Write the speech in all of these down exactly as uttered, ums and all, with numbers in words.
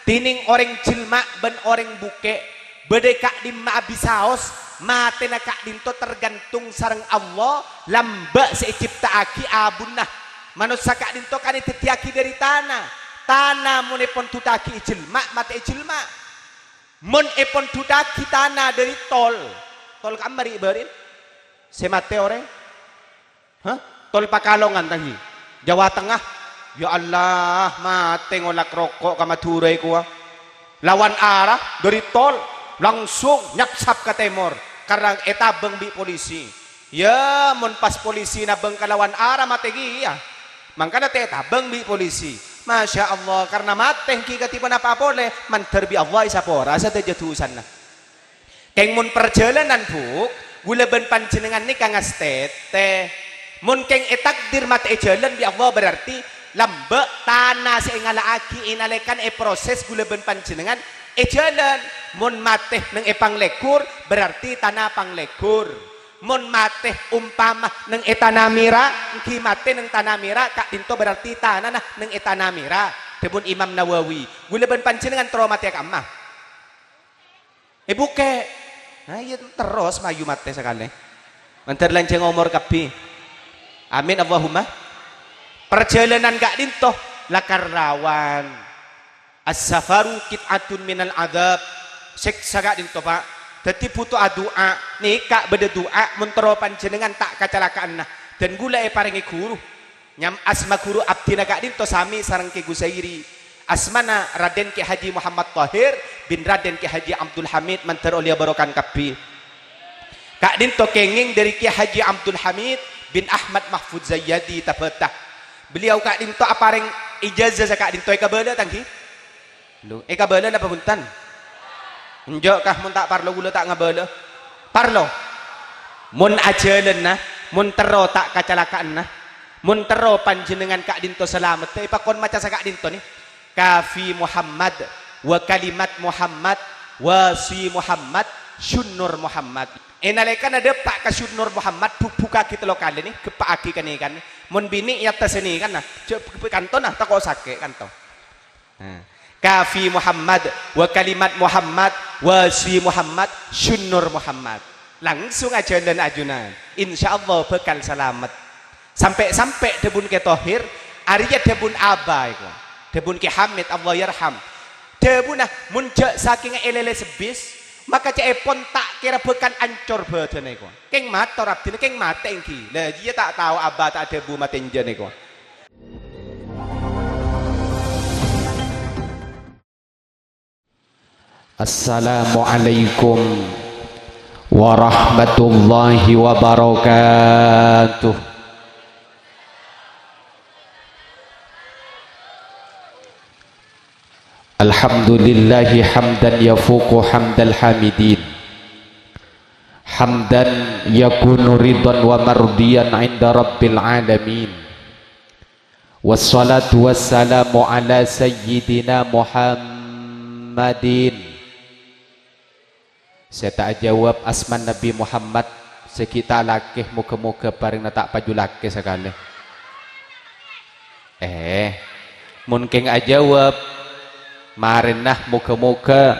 Dhinèng orèng jhelma' bân orèng bukè', bâdâ è ka'dhimma'a bisaos, matèna ka'dhinto tergantung sareng Allah, lambâ' sè ècipta'aghi abunna. Manossa ka'dhinto kan èdhâddhiyâghi dâri tana. Tana mon èpondhuttaghi è jhelma', matè è jhelma'. Mon èpondhuttaghi tana dâri tol, tol kamma ri' bâri'na? Sè matè orèng? Hah? Tol Pakalongan, tanggi. Jawa Tengah. Ya Allah, matè ngolak roko' ka Madhurâ kowa. Lawan arah dâri tol, langsung nyapsap ka tèmor, karna ètabâng bi' polisi. Ya, mon pas polisi nabâng ka lawan arah, matè kèya. Mangkana ta' ètabâng bi' polisi. Masya Allah, karna matè ènggi kadhi ponapa polè, mandhâr bi' Allah èsapora sadhâjâ dhusana. Kèng mon parjhâlânan, Bu', ghulâ bân panjhennengngan nèka ngastètè. Mon kèng ètakdir matè è jhâlân bi' Allah, berarti lambâ' tana sè èngala'aghi è nalèkana èproses ghulâ bân panjhennengngan è jhâlân. Mon matè neng è Panglèghur, berarti tana Panglèghur. Mon matè ompama neng è Tanah Merah, ènggi matè neng Tanah Merah, ka'dhinto berarti tanana neng è Tanah Merah. Dhâbuna Imam Nawawi, ghulâ bân panjhennengngan terro matèya ka'emma? È bukè'. Nah, iyâ terros mayu matè sakalè. Mandhâr lanjhâng omor kabbhi. Amin, Allahumma. Parjhâlânan ka'dhinto lakar rawan. "As-safaru qit'atun minal adzab." Sèksa ka'dhinto, Pa'. Dhâddhi bhuto adu'a. Nèka bâdâ du'a mon terro panjhennengngan ta' kacalaka'anna. Dan ghulâ èparèngè ghuru. Nyam-, asma ghuru abdhina ka'dhinto samè sareng Kè Gusairi. Asmana Raden Kè Haji Muhammad Thohir bin Raden Kè Haji Abdul Hamid, mandhâr ollèya barokah kabbhi. Ka'dhinto kèngèng dâri Kè Haji Abdul Hamid bin Ahmad Mahfud Zayyadi Tabata. Beliau ka'dhinto aparèng ijazah saka'dhinto èkabâlâ, tanggi? Lho, èkabâlâ napa bhunten? Enjâ' kah, mon ta' parlo ghulâ ta' ngabâlâ? Parlo. Mon ajhâlânna, mon terro ta' kacalaka'anna, mon terro panjhennengngan ka'dhinto salamet, èpakon maca saka'dhinto nè. Kafi Muhammad, wa kalimat Muhammad, wa si Muhammad, syunnur Muhammad. È nalèkana dâpa' ka syunnur Muhammad, bhubhukkaghi tello kalè nè, geppa'aghi ka nèkana. Mon binè' èattasè nèkana, jhâ' kanto na, tako' sakè' kanto. Nah, kafi Muhammad, wa kalimat Muhammad, wa si Muhammad, syunnur Muhammad. Langsung ajhâlân ajunan. Insyaallah bhâkal salamet. Sampè'-sampè' dhâbuna Kè Thohir, arèya dhâbuna Aba èko. Dhâbuna Kè Hamid, Allah yarham. Dhâbuna, "Mon jhâ' sakènga èlèlè sebbis, maka ca'èpon ta' kèra bhâkal ancor bhâdhânna èko." Kèng mator abdhina, kèng matè ènggi. Lah, iyâ ta' tao Aba ta' adhâbu matè enjâ' nèko. Assalamualaikum warahmatullahi wabarakatuh. Alhamdulillahi hamdan yafuqu hamdal hamidin. Hamdan yakunu ridhan wa mardiyan 'inda rabbil alamin. Wassalatu wassalamu ala sayyidina Muhammadin. Sè ta' ajâwâb asmana Nabbhi Muhammad, sè ghi' ta' lakè, moghâ-moghâ parèngna ta' paju lakè sakalè. Eh, mon kèng ajâwâb, marèna moghâ-moghâ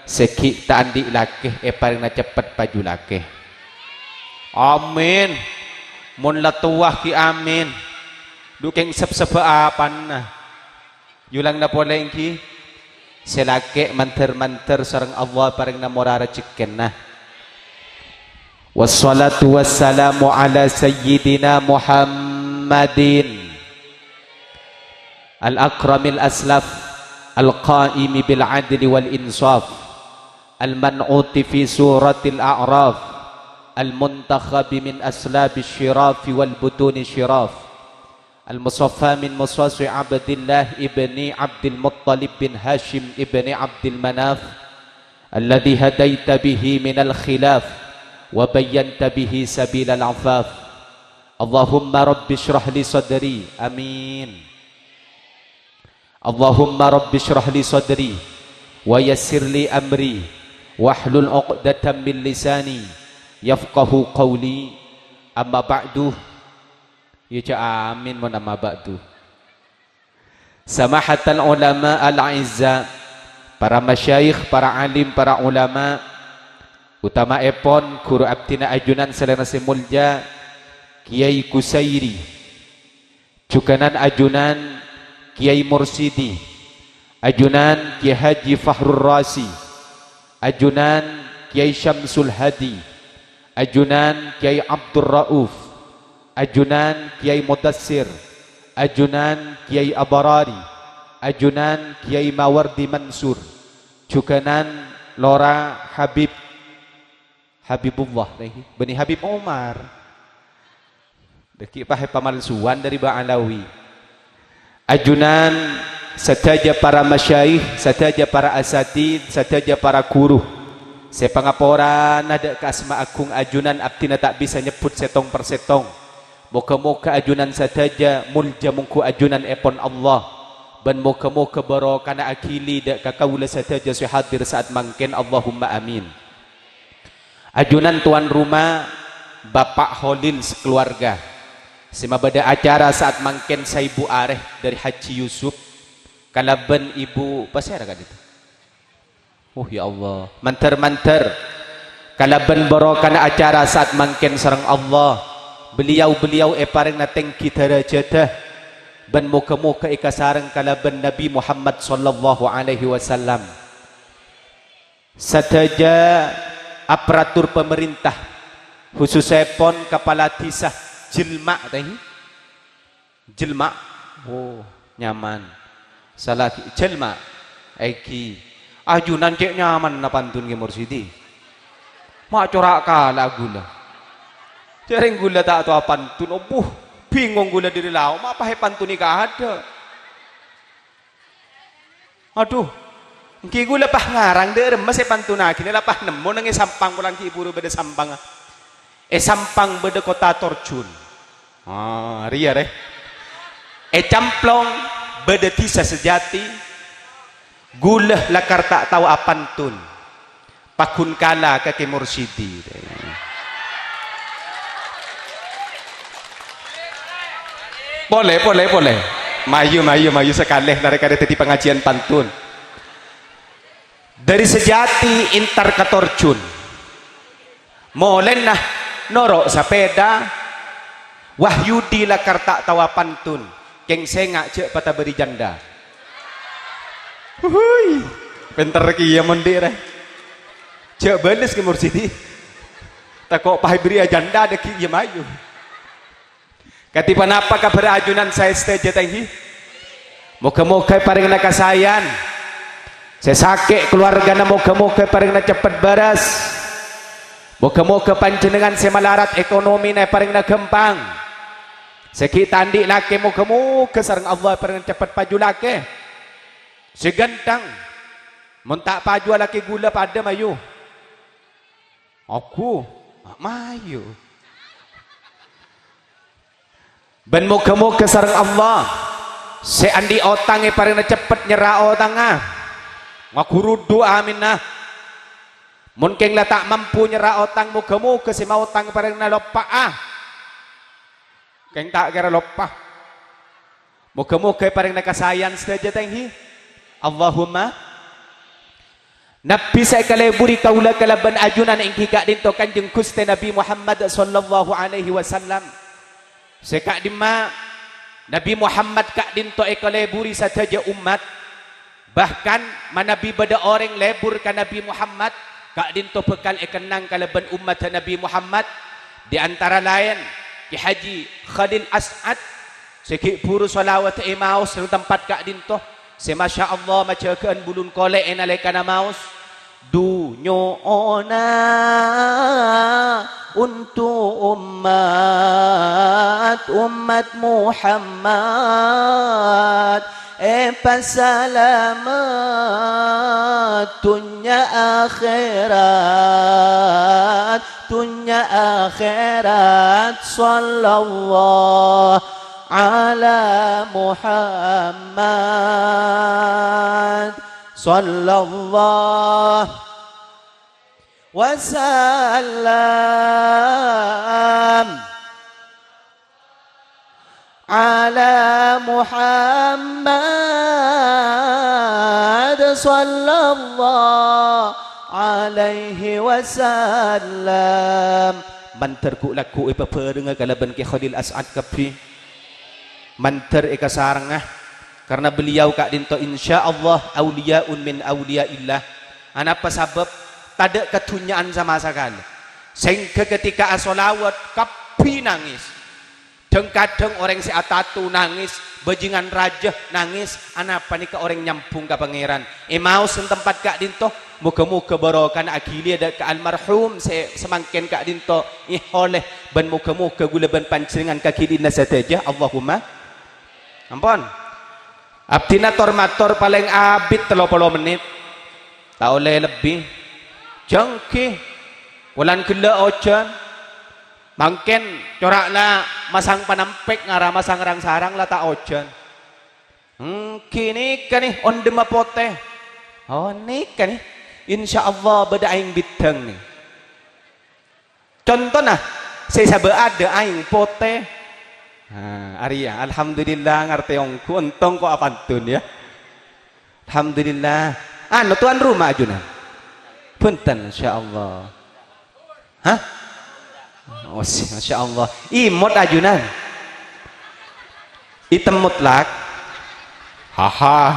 sè ghi' ta' andi' lakè èparèngna ceppet paju lakè. Amin. Mon la towa ghi' amin. Dhu kèng sep-sebbhâ apana. Yolangna polè ènggi. Sè lakè' mandhâr-mandhâr sareng Allah parèngna mora rejekkèna. Wassalatu wassalamu ala sayyidina Muhammadin al-akramil aslaf, al-qaimi bil adli wal insaf, al-man'uti fi suratil a'raf, al-muntakhabi min aslabi syirafi wal butuni syiraf, al-musaffa min musasi Abdillah ibni Abdil Muttalib bin Hashim ibni Abdil Manaf, alladzi hadaita bihi minal khilaf wa bayyanta bihi sabilal afaf. Allahumma rabbi shrah li sadri. Amin. Allahumma rabbi shrah li sadri wa yassir li amri wahlul 'uqdatam min lisani yafqahu qawli. Amma ba'du. Ya, jâ' amin mon amma ba'du. Samahatal ulama al-a'izza, para masyayikh, para alim, para ulama, utamaèpon ghuru abdhina ajunan salèrana sè molja, Kèyaè Kusairi, jhughânan ajunan Kèyaè Mursidi, ajunan Kèyaè Haji Fahrur Razi, ajunan Kèyaè Syamsul Hadi, ajunan Kèyaè Abdur Rauf, ajunan Kèyaè Mudassir, ajunan Kèyaè Abarari, ajunan Kèyaè Mawardi Mansur, jhughânan Lora Habib, Habibullah, nèh, bânnè Habib Omar. Dhâggi' pas èpamalsuwan dâri Ba'alawi. Ajunan sadhâjâ para masyayikh, sadhâjâ para asatidz, sadhâjâ para ghuru sè pangaporana dâ' ka asma aghung ajunan abdhina ta' bisa nyebbhut sèttong per sèttong. Moghâ-moghâ ajunan sadhâjâ molja mongghu ajunanèpon Allah, bân moghâ-moghâ barokana aghili dâ' ka kaulâ sadhâjâ sè hadir sa'at mangkèn. Allahumma amin. Ajunan towan roma, Bapa' Holil sakaluwarga, sè mabâdâ acara sa'at mangkèn saèbu arè dâri Haji Yusuf kalabân Ibu pasèra ka'dinto? Oh, ya Allah, mandhâr-mandhâr. Kalabân barokana acara sa'at mangkèn sareng Allah, beliau-beliau èparèngana tèngghi dârâjâddhâ, bân moghâ-moghâ èkasareng kalabân Nabi Muhammad sallallahu alaihi wasallam. Sadhâjâ aparatur pamarènta, khususèpon kapala dhisa Jelma', tèh? Jelma'? Oh, nyaman. Sala ghi-, Jelma'. Èngghi. Ajunan cè' nyamanna pantun Kè Mursidi. Ma' cora' kala ghulâ. Jhârèng ghulâ ta' towa pantun, obuh, bingong ghulâ dâri lao', ma' pas èpantonè kaadâ'. Adhu, èngghi ghulâ pas ngarang dâ' remma sè èpantunaghina la pas nemmo neng è Sampang polana ghi' buru bâdâ Sampangnga. È Sampang bâdâ kottha torjun. Ah, rèya, rè. È Camplong bâdâ dhisa sajâti, ghulâ lakar ta' tao apantun. Paggun kala ka Kè Mursidi. Polè, polè, polè. Mayu, mayu, mayu sakalè, narèkadhâ dhâddhi pangajiân pantun. Dâri sajâti entar ka torjun. Molèna noro' sapèda, Wahyudi lakar ta' tao apantun, kèng sènga' jhâ' patabâri janda. Huhuy, pènter kèya mon dhi' rè. Jhâ' bâles Kè Mursidi. Tako' pas èbârri'â janda dhâggi' iyâ mayu. Kadhi ponapa kabhâr ajunan saè sadhâjâ tèngghi? Moghâ-moghâ èparèngana kasaèan. Sè sakè' kalowargana moghâ-moghâ èparèngana ceppet bârâs. Moghâ-moghâ panjhennengngan sè malarat ekonomina èparèngana ghâmpang. Sè ghi' ta' andi' lakè moghâ-moghâ sareng Allah èparèngana ceppet paju lakè. Sè ghântheng, mon ta' paju alakè ghulâ padâ mayu. Ongghu, ma' mayu. Bân moghâ-moghâ sareng Allah, sè andi' otang èparèngana ceppet nyerra otangnga. Ngaghurudhu, aminna. Mon kèng la ta' mampu nyerra otang, moghâ-moghâ sè maotang èparèngana loppa'a. Kèng ta' kèra loppa. Moghâ-moghâ èparèngana kasaèan sadhâjâ tèngghi. Allahumma. Nabbhi sè èkaleburi kaulâ kalabân ajunan èngghi ka'dinto Kanjeng Ghustè Nabbhi Muhammad sallallahu alaihi wasallam. Sè ka'dimma Nabbhi Muhammad ka'dinto èkaleburi sadhâjâ ommat. Bahkan manabi bâdâ orèng lebur ka Nabbhi Muhammad, ka'dinto bhâkal èkennang kalabân ommadhâ Nabbhi Muhammad, di antara laèn Kè Haji Khalil As'ad, sè ghi' buru shalawat èmaos neng tempat ka'dinto, sè masya Allah majâgâ'ân bulun kolè' è nalèkana maos. Dunyo'ona onto' ommat, ommat Muhammad èpasalamet dhunnya akhèrat, dhunnya akhèrat. Shallallahu ala Muhammad. Shallallahu wasallam ala Muhammad. Sallallahu alaihi wasallam. Mandhâr ghu'-lagghu' èpabhârengngâ kalabân Kè Kholil As'ad kabbhi. Mandhâr èkasarengnga, karna beliau ka'dhinto insyaallah auliya'un min auliya'illah. Anapa sabâb? Tadâ' kadhunnya'an sama sakalè. Sèngghâ ketika asholawat, kabbhi nangès. Dhâng-kadhâng orèng sè atato nangès, bhâjingan rajâ nangès, anapa nèka orèng nyambhung ka Pangèran. Èmaos è tempat ka'dhinto, moghâ-moghâ barokana aghili dâ' ka almarhum sè samangkèn ka'dhinto èholè, bân moghâ-moghâ ghulâ bân panjhennengngan kaghilina sadhâjâ, Allahumma. Ampon. Abdhina tor-mator palèng abit tello polo mennit. Ta' ollè lebbi. Jhângghi. Wulan ghellâ' ojhân. Mangkèn cora'na masang panampèk ngara masang rang-sarang la ta' ojhân. Èngghi nèka nè, ondhemma potè. Oh, nèka nè. Insyaallah bâdâ aèng bhiddhâng nè. Contona, sè sabâ' adâ' aèng potè. Nah, arèya, alhamdulillah ngartè ongghu, ontong ko' apantun, ya. Alhamdulillah. Anu, tuan rumah ajunan? Bhunten, insyaallah. Hah? Oh, si-, masyaallah. Imot ajunan. Item mutlak. Haha.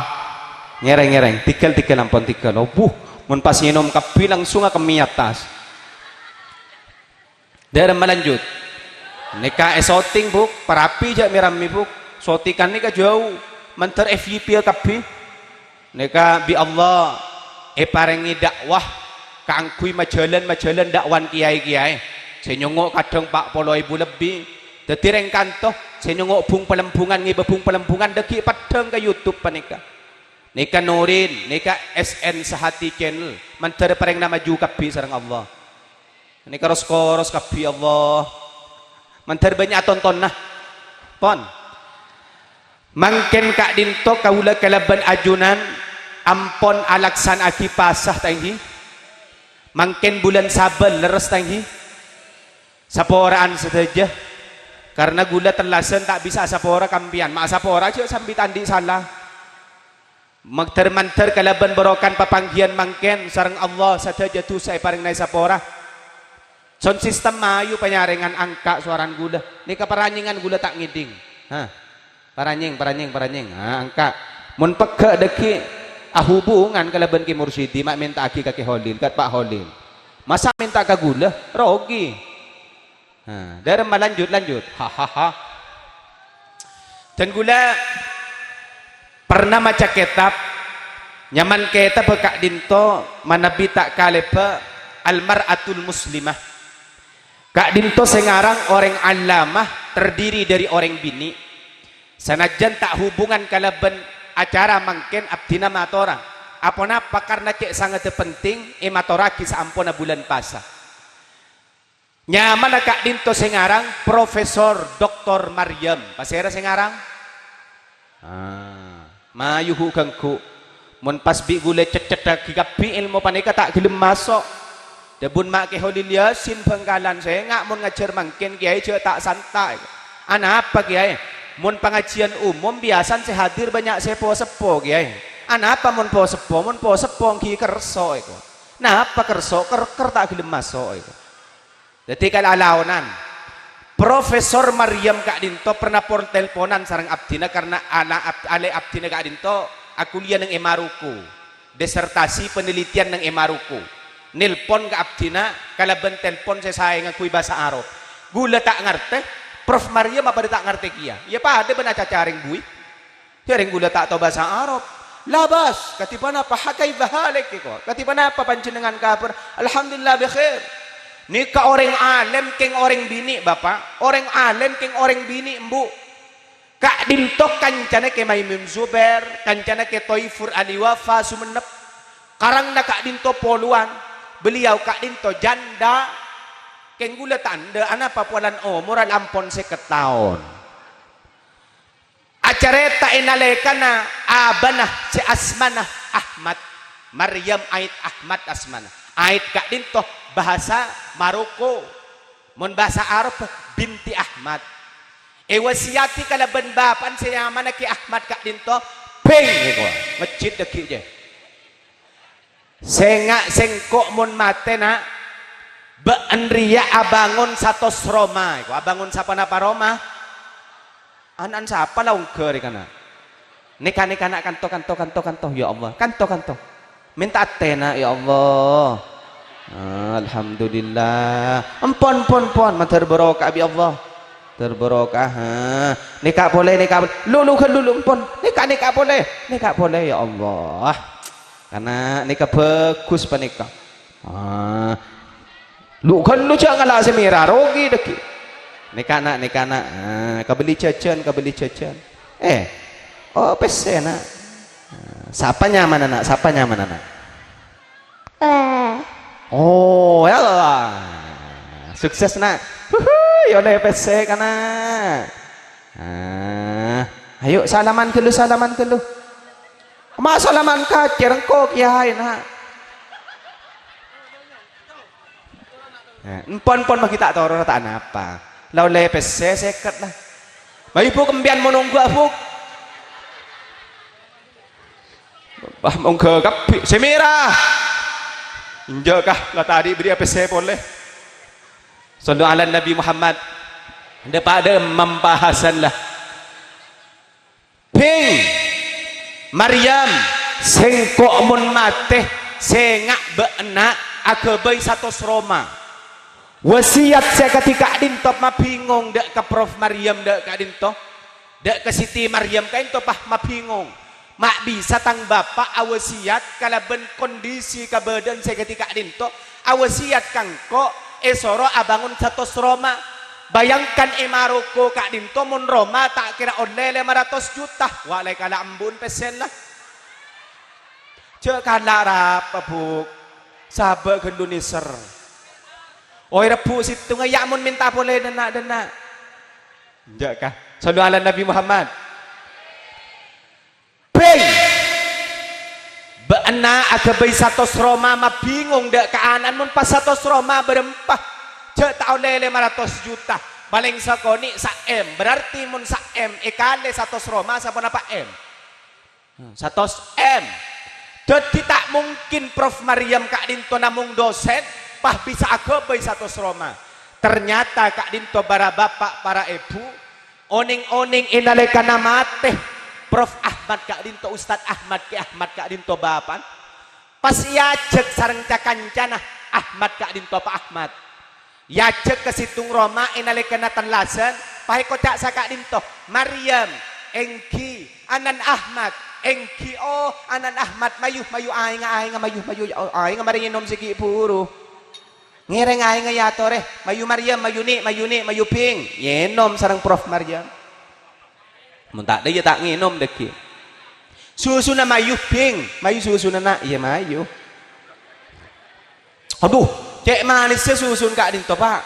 Ngèrèng-ngèrèng. Tèghâl, tèghâl, ampon tèghâl. Oh, buh. Mon pas ngènom kabbhi langsung akemmè attas. Dâremma lanjut. Nèka è-syuting, Bu'. Parabi jhâ' mè-rammè, Bu'. Syutingan nèka jhâu. Mandhâr F Y P kabbhi. Nèka bi' Allah èparèngè da'wah kaangghuy majhâlân-majhâlân da'wana kèyaè-kèyaè sè nyongngo' kadhâng pa' polo èbu lebbi. Dhâddhi rèng kanto sè nyongngo' bung-palembungan ngèbâ bung-palembungan dhâggi' peddhâng ka YouTube panèka. Nèka Nurin, nèka S N Sehati Channel, mandhâr parèngna maju kabbhi sareng Allah. Nèka ros-koros kabbhi, Allah. Mandhâr bânnya' atontonna. Pon. Mangkèn ka'dhinto kaulâ kalabân ajunan ampon alaksana'aghi pasa, ta' èngghi? Mangkèn bulân Sabâl lerres, ta' èngghi? Sapora'an sadhâjâ. Karna ghulâ tellasan ta' bisa asapora kampèyan. Ma' asapora jhâ' sambi ta' andi' sala. Mandhâr-mandhâr kalabân barokan papangghiyân mangkèn sareng Allah sadhâjâ dhusa èparèngana èsapora. Sound system mayu panyarèngan angka' sowarana ghulâ. Nèka paranyèngan ghulâ ta' ngèdhing. Ha. Paranyèng, paranyèng, paranyèng. Ha, angka'. Mon pegghâ' dhâggi' ahubungan kalabân Kè Mursidi, ma' mènta'aghi ka Kè Holil, ka Pa' Holil. Masa' mènta ka ghulâ? Rogi. Nah, dâremma lanjut, lanjut. Hahaha. Dan ghulâ pernah maca kètab, nyamana kètab ka'dhinto manabi ta' kalèbâ Al-Mar'atul Muslimah. Ka'dhinto sè ngarang orèng allamah terdiri dari orèng binè'. Sanajjân ta' hubungan kalabân acara mangkèn abdhina matora. Aponapa karna cè' sangaddhâ penting èmatorraghi saamponna bulân pasa. Nyamana ka'dhinto sè ngarang Profesor Doktor Maryam. Pasèra sè ngarang? Ah, mayu ghu-, ganggu. Mon pas bi' ghulâ cèccèddhâghi kabbhi èlmo panèka ta' ghellem maso'. Dhâbuna Ma' Kè Holil Yasin Bhângkalan, "Sènga' mon ngajhâr mangkèn, Kèyaè jhâ' ta' santa'." Anapa, Kèyaè? "Mon pangajhiyân umum, biyasana sè hadir bânnya' sè po-seppo, Kèyaè." Anapa mon po-seppo? Mon po-seppo èngghi kerso, èko. Napa kerso? Ker-, ker ta' ghellem maso', èko. Dhâddhi kalalaonan. Profesor Maryam ka'dhinto pernah pol-telponan sareng abdhina karna ana ab-, alè abdhina ka'dhinto akuliyah neng è Maroko. Disertasi penelitian neng è Maroko. Nelpon ka abdhina kalabân telpon sè saè ngangghuy bhâsa Arab. Ghulâ ta' ngartè, Prof Maryam apa ta' ngartè kèya? Iyâ padâ bân acaca rèng buwi. Jhârèng ghulâ ta' tao bhâsa Arab. "La bas, kadhi ponapa, ha kaifa halik?" èko. "Kadhi ponapa panjhennengngan kabhâr?" "Alhamdulillah, bi khair." Nèka orèng alèm kèng orèng binè', Bapa'. Orèng alèm kèng orèng binè', Embu'. Ka'dhinto kancana Kè Maimun Zubair, kancana Kè Toifur Ali Wafa Sumennep. Karangna ka'dhinto polowan. Beliau ka'dhinto janda. Kèng ghulâ ta' endâ', anapa polana omorra ampon sèket taon. Acarèta è nalèkana abana sè asmana Ahmad. Maryam Ait Ahmad asmana. Ait ka'dhinto bhâsa Maroko. Mon bhâsa Arab, binti Ahmad. Èwasiyati kalabân bapa'na sè nyamana Kè Ahmad ka'dhinto, beng, èko, mejjhid dhâggi' jâ. Sènga' sèngko' mon matè, na', bâ'na rèya abângon satos roma. Èko abângon saponapa roma? Ana'na sapa la ongghâ rè kana'? Nèka, nèka, na', kanto, kanto, kanto, kanto, ya Allah. Kanto, kanto. Mènta atèna, ya Allah. Alhamdulillah. Empon, empon, empon. Mandhâr barokah bi' Allah. Mandhâr barokah. Ha. Nèka polè, nèka polè. Lu, lu, lu, lu, empon. Nèka, nèka polè. Nèka polè, ya Allah. Kana' nèka bhâghus panèka. Ah. Lu ghâllu jhâ' ngala' sè mèra, rogi dhâggi'. Nèka na', nèka na'. Ah, kabelli jhâjhân, kabelli jhâjhân. Eh. Oh, pèssè, na'. Ah, sapa nyamana, na'? Sapa nyamana, na'? Oh, ya Allah. Sukses, na'. Huhu, ya olè pèssè, kana'. Ah, ayo salaman ghâllu, salaman ghâllu. Ma' salaman kacèr engko' kèyaè, na'. Eh, empon-empon maghi ta' toro' ta' napa. La ollè pèssè sèket la. Mayu, Bu', kempiyan mon ongghâ, Bu'. Wah, ongghâ kabbhi. Sè mèra. Enjâ' ka, la tadhi' bâriyâ pèssè polè. Shallu ala Nabi Muhammad. Dâ' padâ mampahasan la. Bhing, Maryam, sèngko' mon matè, sènga' bâ'na aghâbây satos roma. Wasiyat sè kadhi ka'dinto mabhingong dâ' ka Prof Maryam dâ' ka'dinto, dâ' ka Siti Maryam ka'dinto, pas mabhingong. Ma' bisa tang bapa' awasiyat kalabân kondisi kabâdâ'ân sè kadhi ka'dinto, awasiyat ka engko' èsoro abângon satos roma. Bayangkan è Maroko ka'dinto mon roma ta' kèra ollè lèma ratos juta. Wa' la èkala' embu'na pèssèna la. Jhâ' kala' rapa, Bu'. Sabâ' ghâllu nèser. Oy, rebbhu' sèttonga, ya' mon mènta polè dâ' na'-dâ' na'. Enjâ' ka. Shallu ala Nabi Muhammad. Bhing! Bâ'na aghâbây satos roma mabhingong dâ' ka ana'na mon pas satos roma bârâmpa. Jhâ' ta' ollè lèma ratos juta. Palèng sakonè' sa-M. Berarti mon sa-M èkalè satos roma saponapa M? Satos M. Dhâddhi ta' mungkin Prof Maryam ka'dinto namong dosen, pas bisa aghâbây satos roma. Ternyata ka'dinto para bapa', para èbhu, Onèng-onèng è nalèkana matè, Prof Ahmad ka'dinto, Ustad Ahmad, Kè Ahmad ka'dinto bapa'na. Pas èajhâk sareng ca-kancana, Ahmad ka'dinto, Pa' Ahmad. Èajhâk ka sèttong roma è nalèkana tellasan, pas èkoca' saka'dinto, "Maryam, èngghi, ana'na Ahmad, èngghi, oh, ana'na Ahmad, mayu, mayu, aènga, aènga, mayu, mayu, aènga, marè ngènom sè ghi' bhuru." Ngèrèng aèngnga èyatorè, "Mayu Maryam, mayu Ni', mayu Ni', mayu Bhing." Ngènom sareng Prof Maryam. Mon ta' dâ' iyâ ta' ngènom dhâggi'. "Susuna mayu Bhing, mayu susuna Na'." Iyâ mayu. Adhu, cè' manèssa susun ka'dinto, Pa'.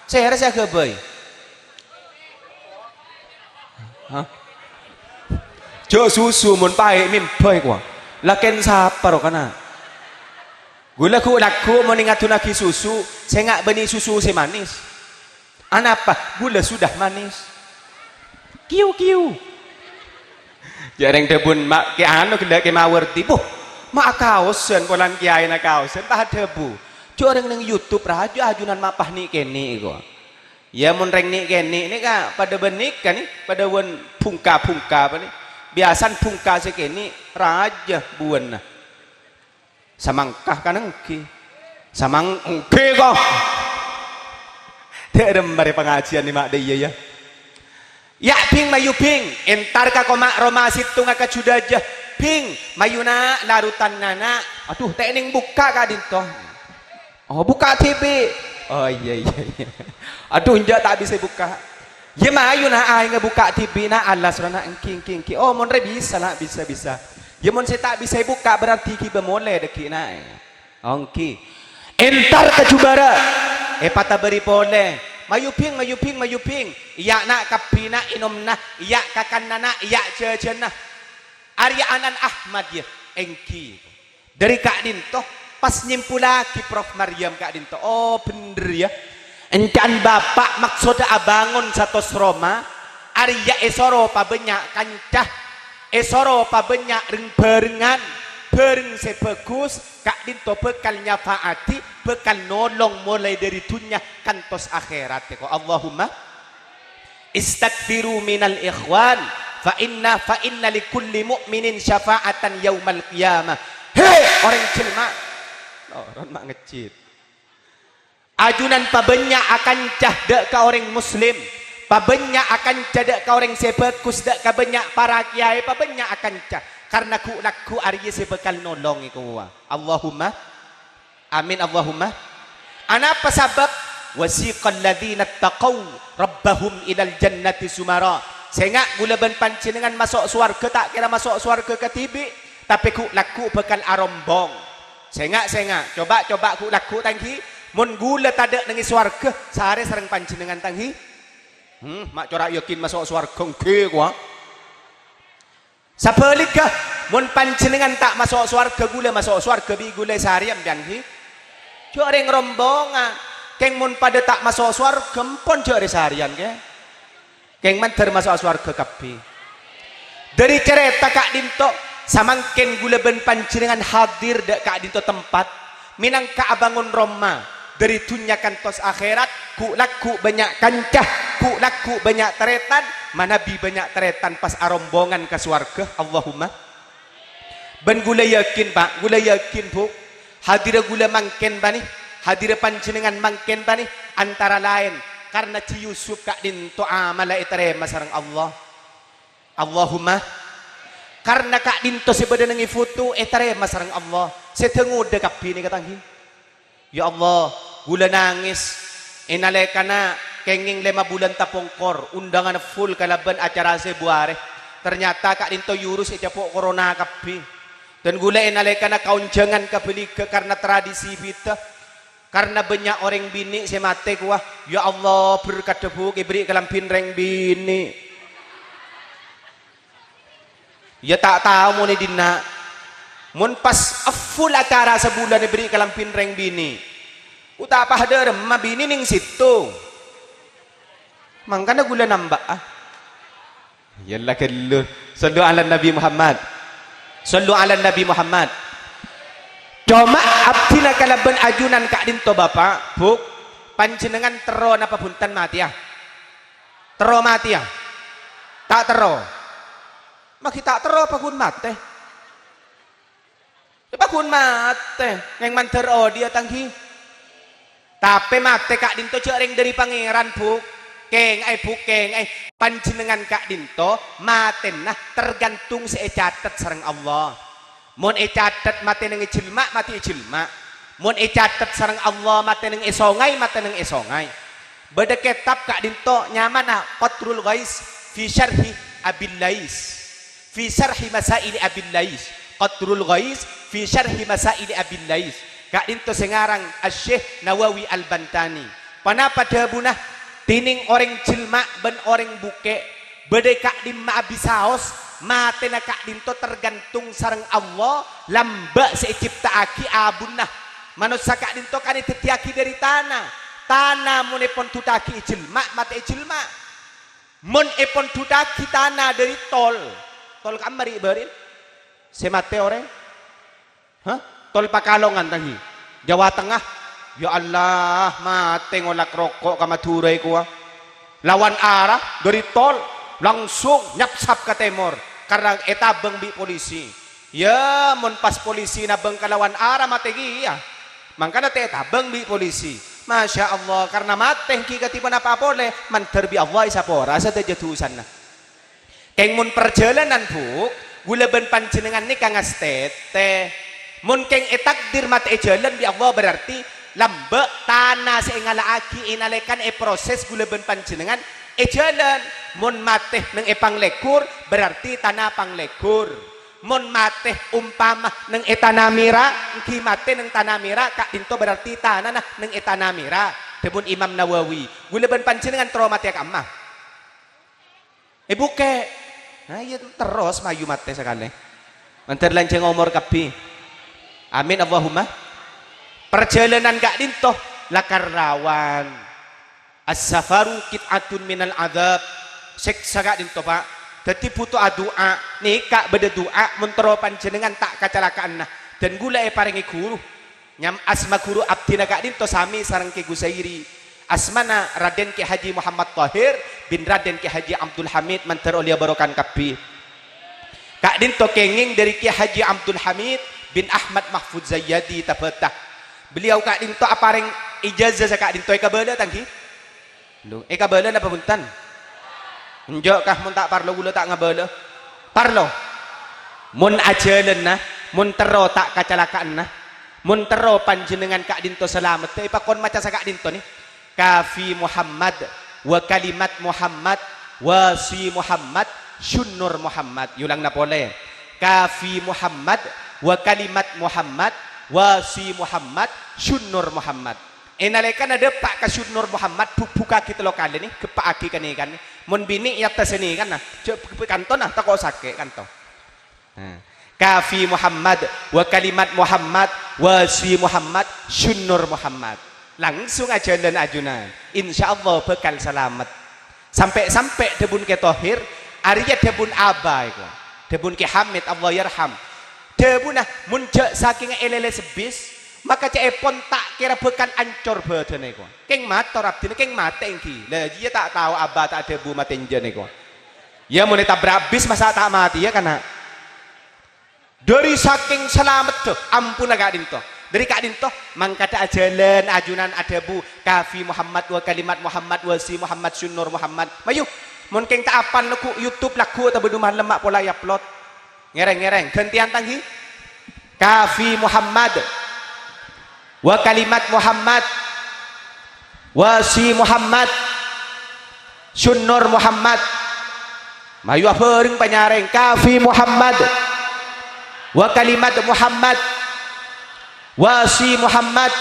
Sèra sè aghâbây. Hah? Jhâ' susu mon paè' mèmbhâi kowa. Lakèn sapa ro kana'? Ghulâ ghu-, lagghu' mon èngadunnaghi susu, sènga' bânnè susu sè manès. Anapa? Gula sudah manis. Kiu, kiu. Jhâ' rèng dhâbuna ma-, Kè anu ghellâ' Kè Mawardi. Buh, ma' akaosan polana kèyaèna kaosan, pas adhâbu. Jhâ' rèng neng YouTube rajâ ajunan ma' pas nè'-kènè' kowa. Iyâ, mon rèng nè'-kènè' nèka padâ bân nèka nè, padâ bân bhungka-bhungka panè. Biyasana bhungka sè kènè' rajâ buwâna. Samangka kan èngghi. Samang-, èngghi, ko. Dâ' remma rè pangajiyân nè ma' dâ' iyâ, yâ. "Yâ', Bhing, mayu, Bhing. Èntar ka koma-, roma sèttonga ka Judajah. Bhing, mayu, Na', larutan, Na'." Adhu, ta' nèng bukka' ka'dinto. Oh, bukka' dhibi'. Oh, iyâ, iyâ, iyâ. Adhu, enjâ' ta' bisa bukka'. Iyâ, mayu, Na', aèngnga bukka' dhibi', Na', alas, ro, Na', èngghi, èngghi, èngghi. Oh, mon rè bisa, Na', bisa, bisa. Iyâ, mon sè ta' bisa èbukka', berarti ghibâ molè dhâggi', Na'. Oh, èngghi. Èntar ka jhubârâ'. Èpatabâri polè. "Mayu, Bhing, mayu, Bhing, mayu, Bhing. Iyâ', Na', kabbhina ènomna. Iyâ', kakanna, Na'. Iyâ', jhâjhânna." Arèya ana'na Ahmad, yâ. Èngghi. Dâri ka'dinto, pas nyèmpollaghi Prof Maryam ka'dinto. Oh, bhendher, yâ. Ènca'na bapa' maksoddhâ abângon satos roma, arèya èsoro pabânnya' kanca, èsoro pabânnya' reng-bhârengan, Bhâreng sè bhâghus, ka'dinto bhâkal nyafa'adi, bhâkal nolong molaè dhâri dhunnya kantos akhèrat. Ko, Allahumma istaghfiru minal ikhwan, fa inna, fa inna li kulli mu'minin syafa'atan yaumal qiyamah. He, orèng jhâlma. Toron ma' ngejjit. Ajunan pabânnya' akanca dâ' ka orèng Muslim, pabânnya' akanca dâ' ka orèng sè bhâghus, dâ' ka bânnya' para kiyaè, pabânnya' akanca, karna ghu'-lagghu' arèya sè bhâkal nolongè kowa. Allahumma amin, Allahumma. Anapa sabâb? "Wasiqal ladzina taqaw rabbahum ilal jannati zumara." Sènga', ghulâ bân panjhennengngan maso' sowarghâ ta' kèra maso' sowarghâ kadhibi', tapè ghu'-lagghu' bhâkal arombong. Sènga', sènga', coba', coba' ghu'-lagghu' tanggi. Mon ghulâ tadâ' neng è sowarghâ, sarè sareng panjhennengngan tanggi. Hmm, ma' cora' yakin maso' sowarghâ ènggi, kowa. Sabhâligghâ, mon panjhennengngan ta' maso' sowarghâ, ghulâ maso' sowarghâ bi' ghulâ èsarèya sampèyan, ghi? Jhâ' rèng rombongan. Kèng mon padâ ta' maso' sowarghâ, empon jhâ' rè sarèyan, kè? Kèng mandhâr maso'a sowarghâ kabbhi. Dhâri carèta ka'dinto, samangkèn ghulâ bân panjhennengngan hadir dâ' ka'dinto tempat, mènangka abângon roma dhâri dhunnya kantos akhèrat, ghu'-lagghu' bânnya' kanca, ghu'-lagghu' bânnya' tarètan, manabi bânnya' tarètan pas arombongan ka sowarghâ. Allahumma. Bân ghulâ yakin, Pa', ghulâ yakin, Bu', hadirra ghulâ mangkèn panè, hadirra panjhennengngan mangkèn panè, antara laèn karna Jhi Yusuf ka'dinto amalla ètarèma sareng Allah. Allahumma, karna ka'dinto sè bâdâ neng è foto ètarèma sareng Allah, sè dâ-ngodâ kabbhi nèka, tanggi. Ya Allah, ghulâ nangès. È nalèkana kèngèng lèma bulân tapongkor, ondhânganna full kalabân acara sèbu arè. Ternyata ka'dinto Yurus ècapo' corona kabbhi. Dan ghulâ è nalèkana kaonjhângan kabâligghâ karna tradisi bhidhâ. Karna bânnya' orèng binè' sè matè, kowa. Ya Allah, berkadhâ, Bu', èbherri' kalambhina rèng binè'. Iyâ, ta' tao mon è dinna'. Mon pas full acara sabulân èbherri' kalambhina rèng binè'. Otabâ padâ remma binè' neng sèttong. Mangkana ghulâ nambâ'â. Iyâ la ghâllu. Shallu 'alan Nabi Muhammad. Shallu 'alan Nabi Muhammad. Coma abdhina kalabân ajunan ka'dinto, Bapa', Bu', panjhennengngan terro napa bhunten matèya? Terro matèya? Ta' terro? Maghi ta' terro apa ghun matè? Apa ghun matè? Ngèng mandhâr odi'â, tanggi. Tapè matè ka'dinto jhâ' rèng dhâri Pangèran, Bu'. Kènga'è, Bu', kènga'è. Panjhennengngan ka'dinto matèna tergantung sè ècatet sareng Allah. Mon ècatet matè neng è jhelma', matè è jhelma'. Mon ècatet sareng Allah matè neng è songay, matè neng è songay. Bâdâ kètab ka'dinto nyamana Qatrul Ghais fi Syarhi Abil Lais. Fi Syarhi Masaili Abil Lais. Qatrul Ghais fi Syarhi Masaili Abil Lais. Ka'dinto sè ngarang Asy-Syaikh Nawawi Al-Bantani. Ponapa dhâbuna? Dhinèng orèng jhelma' bân orèng bukè', bâdâ è ka'dimma'a bisaos, matèna ka'dinto tergantung sareng Allah, lambâ' sè ècipta'aghi abunna. Manossa ka'dinto kan èdhâddhiyâghi dhâri tana. Tana mon èpondhuttaghi è jhelma', matè è jhelma'. Mon èpondhuttaghi tana dhâri tol, tol ka'emma rè' bâri'na sè matè orèng? Hah? Tol Pakalongan, tanggi. Jawa Tengah. Ya Allah, matè ngolak roko' ka Madhurâ kowa. Lawan arah dhâri tol, langsung nyapsap ka tèmor, karna ètabâng bi' polisi. Ya, mon pas polisi nabâng ka lawan arah, matè kèya. Mangkana ta' ètabâng bi' polisi. Masya Allah, karna matè ènggi kadhi ponapa polè, mandhâr bi' Allah èsapora sadhâjâ dhusana. Kèng mon parjhâlânan, Bu', ghulâ bân panjhennengngan nèka ngastètè. Mon kèng ètakdir matè è jhâlân bi' Allah, berarti lambâ' tana sè èngala'aghi è nalèkana èprosès ghulâ bân panjhennengngan è jhâlân. Mon matè neng è Panglèghur, berarti tana Panglèghur. Mon matè ompama neng è Tanah Merah, ènggi matè neng Tanah Merah, ka'dinto berarti tanana neng è Tanah Merah. Dhâbuna Imam Nawawi, ghulâ bân panjhennengngan terro matèya ka'emma? È bukè'. Nah, iyâ terros mayu matè sakalè. Mandhâr lanjhâng omor kabbhi. Amin, Allahumma. Parjhâlânan ka'dinto lakar rawan. As-safaru qit'atun minal adzab. Sèksa ka'dinto, Pa'. Dhâddhi bhuto adu'a, nèka bâdâ du'a mon terro panjhennengngan ta' kacalaka'anna, dân ghulâ èparèngè ghuru. Nyam-, asma ghuru abdhina ka'dinto samè sareng Kè Gusairi. Asmana Raden Kè Haji Muhammad Thohir bin Raden Kè Haji Abdul Hamid, mandhâr ollèya bârokana kabbhi. Ka'dinto kèngèng dhâri Kè Haji Abdul Hamid bin Ahmad Mahfud Zayyadi Tabata. Beliau ka'dinto aparèng ijazah saka'dinto èkabâlâ, ta' ènggi? Lho, èkabâlâ napa bhunten? Enjâ' kah, mon ta' parlo ghulâ ta' ngabâlâ? Parlo. Mon ajhâlânna, mon terro ta' kacalaka'anna, mon terro panjhennengngan ka'dinto salameddhâ, èpakon maca saka'dinto nè. Kafi Muhammad, wa kalimat Muhammad, wa si Muhammad, syunnur Muhammad. Èolangana polè. Kafi Muhammad, wa kalimat Muhammad, wa si Muhammad, syunnur Muhammad. È nalèkana dâpa' ka Syunnur Muhammad, bhubbukkaghi tello kalè nè, gheppa'aghi kanèkana. Mon binè' èattasè nèkana, jhâ' b-, b-, kantona, tako' sakè' kanto. Nah. Kafi Muhammad, wa kalimat Muhammad, wa si Muhammad, Syunnur Muhammad. Langsung ajhâlân ajunan. Insyaallah bhâkal salamet. Sampè'-sampè' dhâbuna Kè Thohir, arèya dhâbuna abâ èko. Dhâbuna Kè Hamid, Allahyarham. Dhâbuna, mon jhâ' sakènga èlèlè sebbis, maka ca'èpon ta' kèra bhâkal ancor bhâdhânna èko. Kèng mator abdhina, kèng matè ènggi. La iyâ ta' tao abâ ta' adhâbu matè enjâ' nèko. Iyâ, mon ètabrak bis masa' ta' matèya, kana'? Dhâri sakèng salameddhâ, amponna ka'dinto. Dhâri ka'dinto, mangkadhâ ajhâlân ajunan adhâbu, Kafi Muhammad wa kalimat Muhammad wa si Muhammad Syunnur Muhammad. Mayu, mon kèng ta' apal lagghu' YouTube lagghu' otabâ du malem ma' pola èupload. Ngèrèng, ngèrèng, ghântèyan ta' ènggi. Kafi Muhammad. Wa kalimat Muhammad, wa si Muhammad, Syunnur Muhammad. Mayu abhâreng panyarèng, Kafi Muhammad, wa kalimat Muhammad, wa si Muhammad,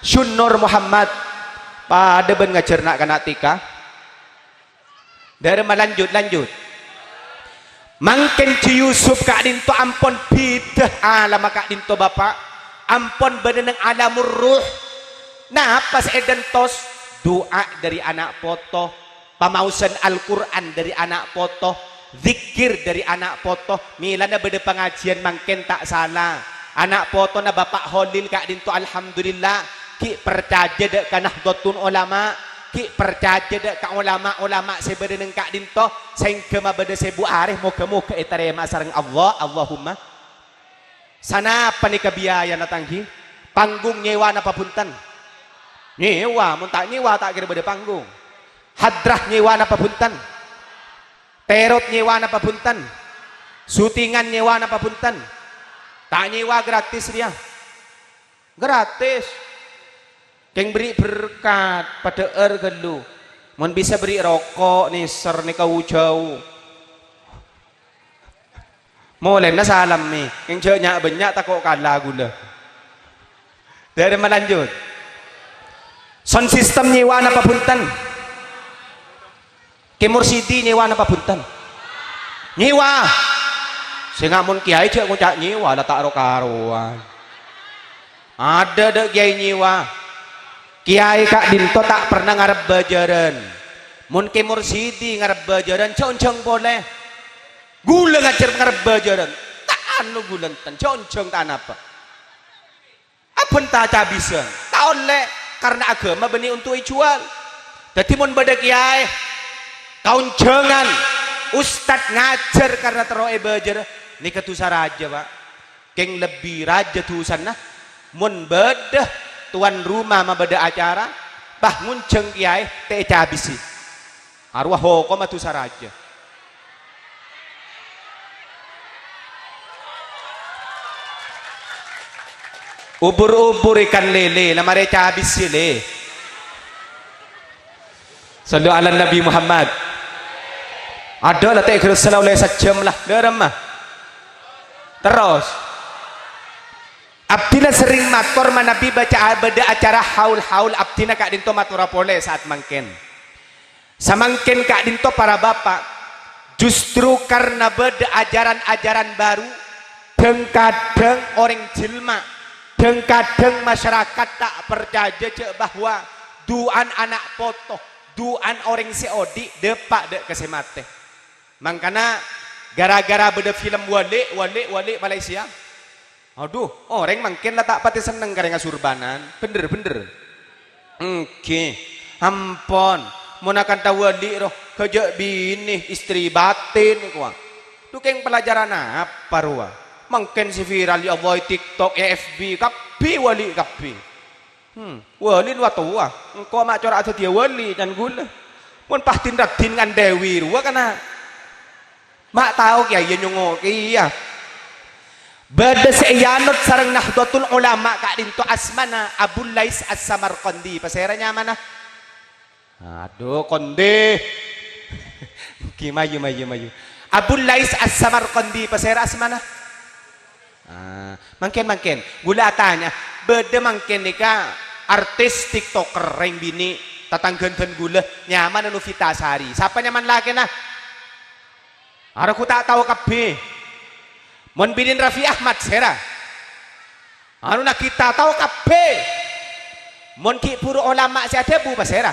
Syunnur Muhammad. Padâ bân ngajhâr na'-kana' T K. Dâremma lanjut, lanjut. Mangkèn Ji Yusuf ka'dinto ampon bhidhâ alamma ka'dinto, Bapa'. Ampon bâdâ neng alamur ruh. Napa sè èdântos? Du'a dâri ana' poto, pamaosan Al-Qur'an dâri ana' poto, zikir dâri ana' poto. Mèlana bâdâ pangajiyân mangkèn ta' sala. Ana' potona Bapa' Holil ka'dinto, alhamdulillah, ghi' parcajâ dâ' ka Nahdlatul Ulama, ghi' parcajâ dâ' ka ulama-ulama sè bâdâ neng ka'dinto, saèngghâ mabâdâ sèbu arè, moghâ-moghâ ètarèma sareng Allah, Allahumma. Sanapa nèka biayana, ta' ènggi? Panggung nyèwa napa bhunten? Nyèwa, mon ta' nyèwa, ta' kèra bâdâ panggung. Hadrah nyèwa napa bhunten? Terot nyèwa napa bhunten? Syutingan nyèwa napa bhunten? Ta' nyèwa, gratis rèya. Gratis. Kèng bâri' berkat, padhâ'âr ghâllu. Mon bisa bâri' roko', nèser, nèka jhâu. Molèna salammè, kèng jhâ' nya'-bânnya' tako' kala ghulâ. Dâremma lanjut. Sound system nyèwa napa bhunten? Kè Mursidi nyèwa napa bhunten? Nyèwa. Sènga' mon kèyaè jhâ' ngoca' nyèwa, la ta' ro-karowan. Adâ' dâ' kèyaè nyèwa. Kèyaè ka'dinto ta' perna ngarebbhâ jhârân. Mon Kè Mursidi ngarebbhâ jhârân, jhâ' onjhâng polè. Ghulâ ngajhâr ngarebbhâ jhârân. Ta' anu ghulâ enten, jhâ' onjhâng ta' napa. Abhânta cabisân, ta' ollè, karna aghâma bânnè onto' èjuwâl. Dhâddhi, mon bâdâ kèyaè, kaonjhângan, ustad ngajhâr karna terro èbâjârâ, nèka dhusa rajâ, Pa'. Kèng lebbi rajâ dhusana, mon bâdâ towan roma mabâdâ acara, pas ngonjhâng kèyaè, ta' ècabisi. Arowa hokomma dhusa rajâ. Ubur-ubur ikan lele, la marè cabisi, lè. Sallu ala Nabi Muhammad. Adâ' la ta' kèra sala ollè sajjhâm la, dâremma. Terros. Abdhina serrèng mator manabi bâca bâdâ acara haul-haul, abdhina ka'dinto matora polè sa'at mangkèn. Samangkèn ka'dinto para bapa', justru karna bâdâ ajaran-ajaran baru, dhâng-kadhâng orèng jhelma, dhâng-kadhâng masyarakat ta' parcajâ jhâ' bahwa du'ana ana' poto, du'ana orèng sè odi' dâpa' dâ' ka sè matè. Mangkana, gara-gara bâdâ film Wali, Wali, Wali Malaysia. Adhu, orèng mangkèn la ta' patè senneng karè ngasurbanan. Bhender, bhender. Èngghi. Ampon. Mon akanta Wali rowa, ghâjâ' binè, istri batin, kowa. Dhu kèng pelajaran apa rowa? Mangkèn sè viral, ya Allah, è TikTok, è F B, kabbhi Wali, kabbhi. Hmm, wali rowa towa. Engko' ma' cora' dhâddhiyâ wali, can ghulâ. Mon pas din-raddhin ngan Dewi rowa kana. Ma' tao kèya, iyâ nyongngo' kèya. Bâdâ sè èyanot sareng Nahdlatul Ulama ka'dinto asmana Abul Lais As-Samarqandi. Pasèra nyamana? Adhu, kondi. Ghi mayu, mayu, mayu. Abul Lais As-Samarqandi, pasèra asmana? Ah, mangkèn, mangkèn. Ghulâ atanya, bâdâ mangkèn nèka artis TikToker rèng binè', tatangghâna dhân ghulâ, nyamana Novita Sari. Sapa nyamana lakèna? Arèya ghu ta' tao kabbhi. Mon binèna Raffi Ahmad, sèra? Anu Nagita tao kabbhi. Mon ghi' buru ulama sè adhâbu, pasèra?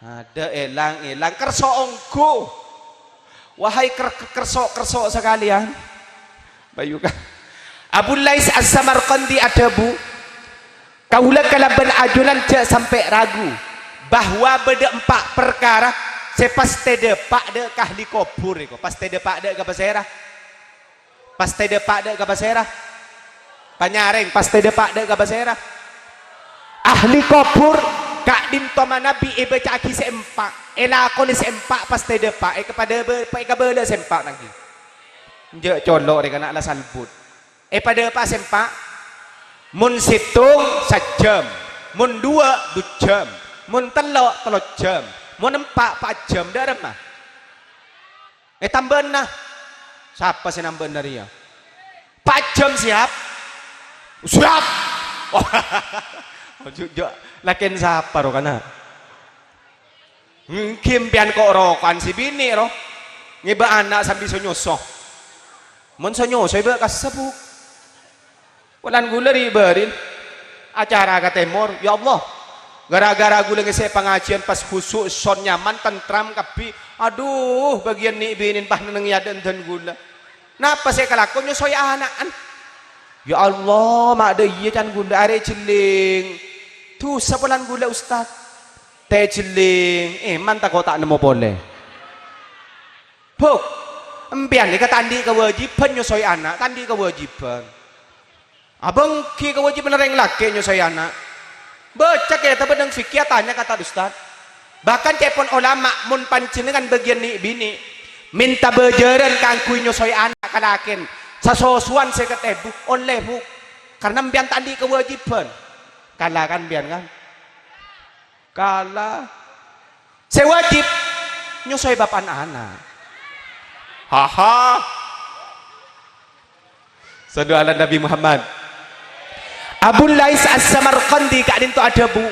Adâ' èlang-èlang, kerso ongghu. Wahai ker-, kerso-kerso sakalèyan. Bayu ka-, Abul Lais As-Samarqandi adhâbu, "Kaulâ kalabân ajunan jhâ' sampè' ragu bahwa bâdâ empa' parkara sè pastè dâpa' dâ' ka ahli kobhur." Èko pastè dâpa' dâ' ka pasèra? Pastè dâpa' dâ' ka pasèra? Panyarèng, pastè dâpa' dâ' ka pasèra? Ahli kobhur, ka'dinto manabi èbâca'aghi sè empa', èlakonè sè empa', pastè dâpa', èkapadâ-, èkabâlâ sè empa' nanggi. Enjâ' colo' rè kana' la salbut. Èpadâpa' sè empa'. Mon sèttong, sajjhâm. Mon duwâ', du jhâm. Mon tello', tello jhâm. Mon empa', pa' jhâm. Dâ' remma? È tambâna. Sapa sè nambâna rèya? Pa' jhâm siap? Siap! Ju-, ju-, lakèn sapa rowa kana'? Èngghi empèyan ko'-roko'an sè binè' rowa. Ngèbâ ana' sambi so-nyoso. Mon so-nyoso èbâ kassa', Bu'. Polana ghulâ ri'-bâri'na acara ka tèmor, ya Allah. Gara-gara ghulâ ngèssè'è pangajiyân pas khusu', son nyaman, tentram kabbhi. Adhu, bâgiyân nè'-binèna pas nennengngè adâ'na dhân ghulâ. Napa sè èkalako? Nyosoè ana'na. Ya Allah, ma' dâ' iyâ can ghulâ arè jhelling. Dhusa polana ghulâ, Ustad. Tè jhelling, èman tako' ta' nemmo polè. Bu', empèyan nèka ta' andi' kawâjibhân nyosoè ana', ta' andi' kawâjibhân. Abâ' èngghi kawâjibhânna rèng lakè' nyosoè ana'. Bâca kètabbhâ neng fikih, atanya ka ta' ustad. Bahkan ca'èpon olama, mon panjhennengngan bâgiyân nè'-binè', mènta bâjârân kaangghuy nyosoè ana' kalakèna, sasosowan sèket èbu, ollè, Bu'. Karna empèyan ta' andi' kawâjibhân. Kala kan empèyan, kan? Kala. Sè wajib, nyosoè bapa'na ana'. Haha. Shallu ala Nabi Muhammad. Abul Lais As-Samarqandi ka'dinto adhâbu,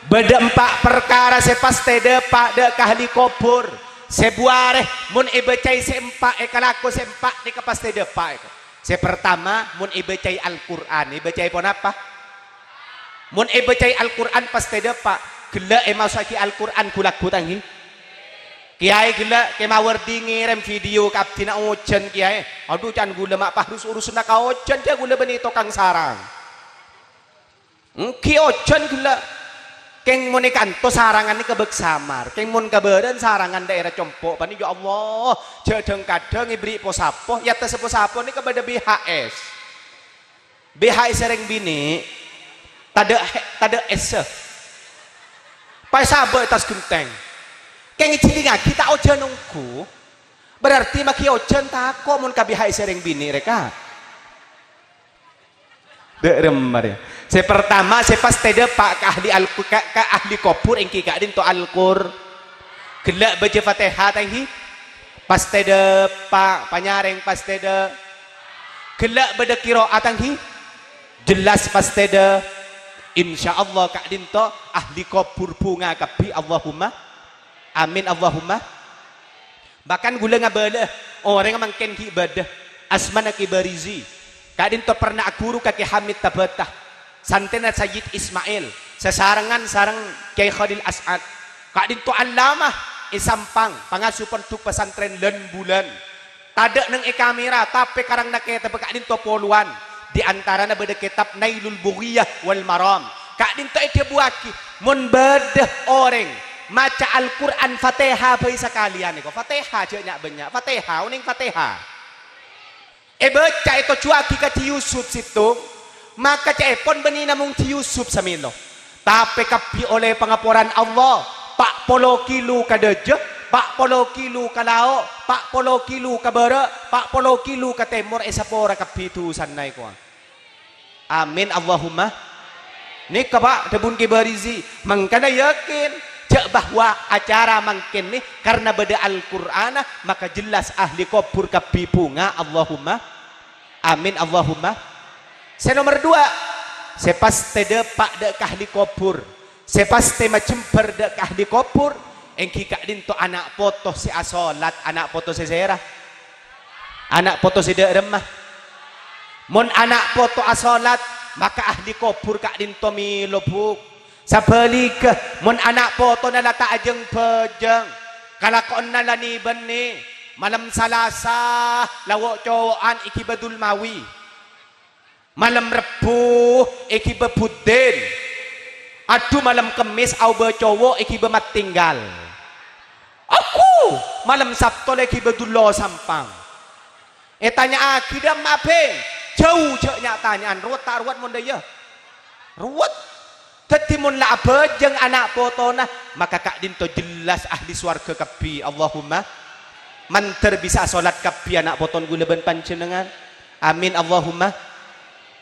"Bâdâ empa' parkara sè pastè dâpa' dâ' ka ahli kobhur. Sè bu arè, mon èbâcaè sè empa', èkalako sè empa', nèka pastè dâpa'." Sè partama, mon èbâcaè Al-Qur'an. Èbâcaè ponapa? Mon èbâcaè Al-Qur'an pastè dâpa'. Ghellâ' èmaosa'aghi Al-Qur'an ghu-lagghu, ta' èngghi? Kèyaè ghellâ' kemawar dingèrèm video ka abdhina ojhân, kèyaè. Adhu, can ghulâ ma' pas rus-urusanna ka ojhân, jhâ' ghulâ bânnè tokang sarang. Èngghi ojhân ghellâ'. Kèng mon è kanto sarangan nèka bâk samar. Kèng mon ka bârâ'na sarangan daerah compo' bânnè, ya Allah, jhâ' dhâng-kadhâng èberri' po-sapo, è attas po-sapo nèka bâdâ B H S. B H S sè rèng binè', tadâ', tadâ' èssa. Paè sabâ' è attas ghentèng. Kèng èjhellingngaghi ta' ojhân ongghu. Berarti maghi ojhân tako' mon ka B H S sè rèng binè' rèka. Dâ' remma rè. Sè partama, sè pastè dâpa' ka ahli al-, ka, ka ahli kobhur èngghi ka'dinto Al-Qur-, ghellâ' bâca Fatihah, ta' èngghi? Pastè dâpa', panyarèng pastè dâ-, ghellâ' bâdâ qiraat, ta' èngghi? Jelas pastè dâ-, insyaallah ka'dinto ahli kobhur bhunga kabbhi, Allahumma amin, Allahumma. Bahkan ghulâ ngabâlâ, orèng mangkèn ghi' bâdâ, asmana Kè Barizi. Ka'dinto pernah aghuru ka Kè Hamid Tabata, santèna Sayyid Ismail, sasarengan sareng Kyaè Khalil As'ad. Ka'dinto allamah, è Sampang, pangasuh pondhuk pesantren lan-bulan. Tadâ' neng è kamera, tapè karangnga kètabbhâ ka'dinto polowan. Di antarana bâdâ kètab Nailul Bughyah wal Maram. Ka'dinto èdhâbuwâghi, mon bâdâ orèng maca Al-Qur'an Fatèha bhâi sakalèyan èko. Fatèha jhâ' nya'-bânnya'. Fatèha, onèng Fatèha. Èbâca ètojjhuwâghi ka Dhi Yusuf sèttong, maka ca'èpon bânnè namong Dhi Yusuf samèlo. Tapè kabbhi ollè pangaporan Allah, pa' polo kilo ka dâjâ, pa' polo kilo ka lao', pa' polo kilo ka bârâ', pa' polo kilo ka tèmor èsapora kabbhi dhusana èkowa. Amin, Allahumma. Nèka, Pa', dhâbuna Kè Barizi, mangkana yakin jhâ' bahwa acara mangkèn nè karna bâdâ Al-Qur'anna, maka jelas ahli kobhur kabbhi bhunga, Allahumma. Amin, Allahumma. Sè nomer duwâ', sè pastè dâpa' dâ' ka ahli kobhur, sè pastè majembhâr dâ' ka ahli kobhur, èngghi ka'dinto ana' poto sè asolat, ana' poto sè sèra? Ana' poto sè dâ' remma. Mon ana' poto asolat, maka ahli kobhur ka'dinto mèlo, Bu'. Sabhâligghâ, mon ana' potona la ta' ajâng-bhâjâng, kalakowanna la nè-bânnè, malem Salasa la wo'-cowo'an èghibâ Dulmawi. Malem Rebbhu èghibâ Buddin. Adhu, malem Kemmès aobâ cowo' èghibâ Mattinggal. Aku, malem Sabto la èghibâ Dullo Sampang. Ètanya'aghi dâ' emma'a bhing, jhâu jhâ' nya'-tanya'an, rowet ta' rowet mon dâ' iyâ? Rowet. Dhâddhi mon la abhâjâng ana' potona, maka ka'dinto jelas ahli sowarghâ kabbhi. Allahumma. Mandhâr bisa asolat kabbhi ana' potona ghulâ bân panjhennengngan. Amin, Allahumma.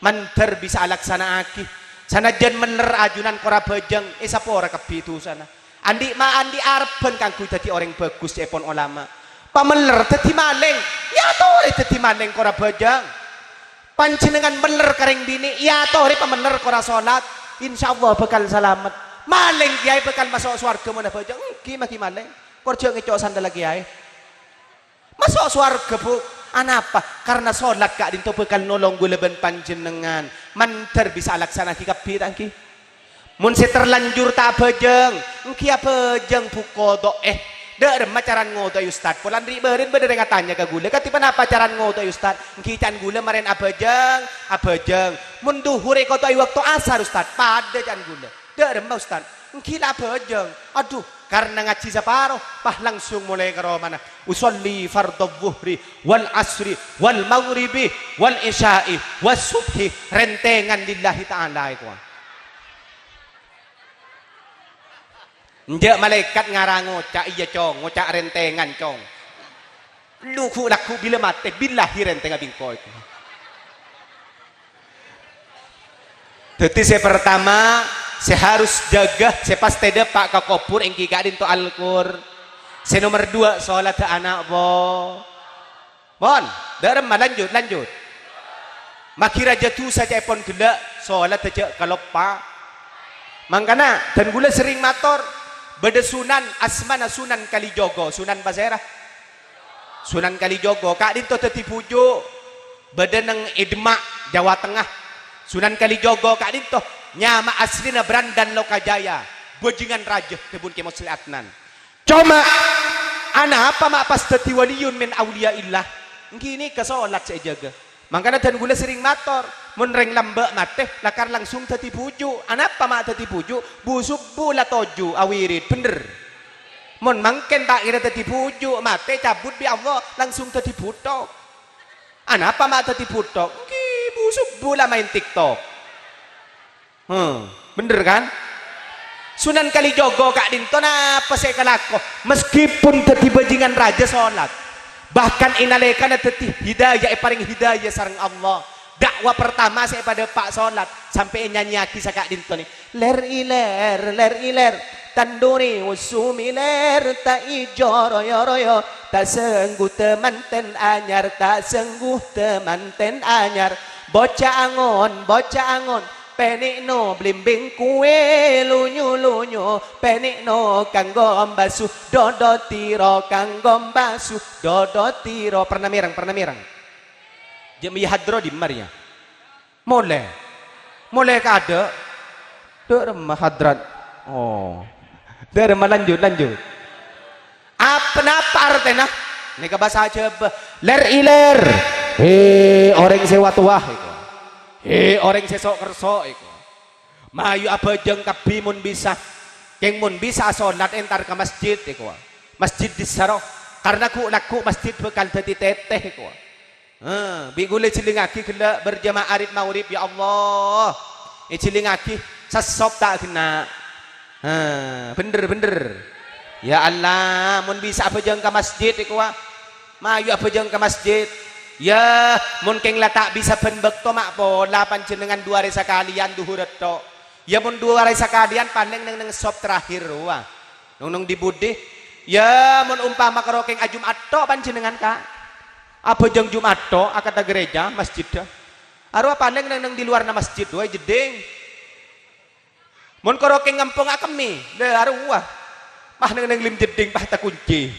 Mandhâr bisa alaksana'aghi. Sanajjân mèller ajunan kora bhâjâng, èsapora kabbhi dhusana. Andi' ma-, andi' arebbhân kaangghuy dhâddhi orèng bhâghus, ca'èpon olama. Pamèller dhâddhi malèng, èyatorè dhâddhi malèng kora bhâjâng. Panjhennengngan mèller ka rèng binè', èyatorè pamèller kora solat. Insyaallah bhâkal salamet. Malèng kèyaè bhâkal maso' sowarghâ mon abhâjâng? Èngghi maghi malèng. Kor jhâ' ngèco' sandhâlla kèyaè. Maso' sowarghâ, Bu'. Anapa? Karna solat ka'dinto bhâkal nolong ghulâ bân panjhennengngan. Mandhâr bisa alaksana'aghi kabbhi, ta' èngghi? Mon sè terlanjur ta' abhâjâng, èngghi abhâjâng, Bu', koto'è. Dâ' remma carana ngoto'è, Ustad? Polana ri'-bâri'na bâdâ rèng atanya ka ghulâ, "Kadhi ponapa carana ngoto'è, Ustad?" Èngghi can ghulâ marèna abhâjâng, abhâjâng. Mon dhuhur èkoto'è è bâkto asar, Ustad, padâ can ghulâ. Dâ' remma, Ustad? Èngghi la abhâjâng. Adhu, karna ngajhi saparo, pas langsung molaè ka romana. Usolli fardhadh dhuhri wal asri wal maghribi wal isya'i was subhi, rèntèngan lillahi ta'ala èkowa. Enjâ' malaèkat ngara ngoca', "Iyâ, Cong, ngoca' rèntèngan, Cong." Lu ghu'-lagghu' bilâ matè, billahi rèntèngnga bi' engko' èkowa. Dhâddhi sè partama, sè harus jâgâ, sè pastè dâpa' ka kobhur èngghi ka'dinto Al-Qur-, sè nomer duwâ', solatta ana' po-, pon, dâ' remma, lanjut, lanjut. Maghi rajâ dhusa ca'èpon ghellâ', solatta jhâ' kaloppa. Mangkana, dân ghulâ serrèng mator, bâdâ sunan, asmana Sunan Kalijogo, Sunan pasèra? Sunan Kalijogo, ka'dinto dhâddhi bhuju', bâdâ neng è Demak, Jawa Tengah. Sunan Kalijogo ka'dinto, nyama aslina Brandan Lokajaya, bhâjingan rajâ, dhâbuna Kè Musleh Adnan. Coma, anapa ma' pas dhâddhi waliyun min auliyaillah? Èngghi nèka solat sè èjâgâ. Mangkana dân ghulâ serrèng mator, mon rèng lambâ' matè, lakar langsung dhâddhi bhuju'. Anapa ma' dhâddhi bhuju'? Bu-subu la toju' awirid, bhender. Mon mangkèn ta' kèra dhâddhi bhuju', matè cabut bi' Allah, langsung dhâddhi bhuthok. Anapa ma' dhâddhi bhuthok? Èngghi bu-subu la maèn TikTok. Hmm, bhender, kan? Sunan Kalijogo ka'dinto napa sè èkalako? Meskipun dhâddhi bhâjingan rajâ solat, bahkan è nalèkana dhâddhi hidayah, èparèng hidayah sareng Allah. Da'wa pertama sè èpadâpa' solat, sampè' ènyanyiyaghi saka'dinto nè, "Lèr-ilèr, lèr-ilèr, tanduri usu milèr, ta' ijo royo-royo, ta' senggu tè mantèn anyar, ta' senggu tè mantèn anyar, boca angon, boca angon." Pènè'no blimbing kuwè lunyu-lunyu, pènè'no kanggo mbasu, dodotiro kanggo mbasu, dodotiro. Pernah mèreng, pernah mèreng. Jam iyâ hadro dimma rèya? Molè. Molè kaadâ'. Dâ' remma hadrat. Oh. Dâ' remma lanjut, lanjut. Ponapa artèna? Nèka bhâsa Jhâbâ. Lèr-ilèr. He, orèng sè wa-towa, èkowa. He, orèng sè so'-kerso', èkowa. Mayu abhâjâng kabbhi mon bisa. Kèng mon bisa asolat entar ka masjid, èkowa. Masjid dissa rowa. Karna ghu'-lagghu' masjid bhâkal dhâddhi tètè, èkowa. He, bi' ghulâ èjhilingngaghi ghellâ' berjamaah rit maghrib, ya Allah. Èjhilingngaghi, sèssop ta' ghenna'. He, bhender, bhender. Ya Allah, mon bisa abhâjâng ka masjid, èkowa. Mayu abhâjâng ka masjid. Ya, mon kèng la ta' bisa bân bâkto, ma' pola panjhennengngan du arè sakalèyan duhur ètto'. Ya, mon du arè sakalèyan palèng neng-neng sop terakhir rowa. Nong-nong di-budi? Ya, mon ompama karo kèng ajum'at to' panjhennengngan, Ka'. Abhâjâng Jum'at to' akantha gereja, masjidda. Arowa palèng neng-neng di luarna masjid, wâi jeddhing. Mon karo kèng ngampongnga kemmè, lè arowa. Pas neng-neng lim jeddhing, pas takunci.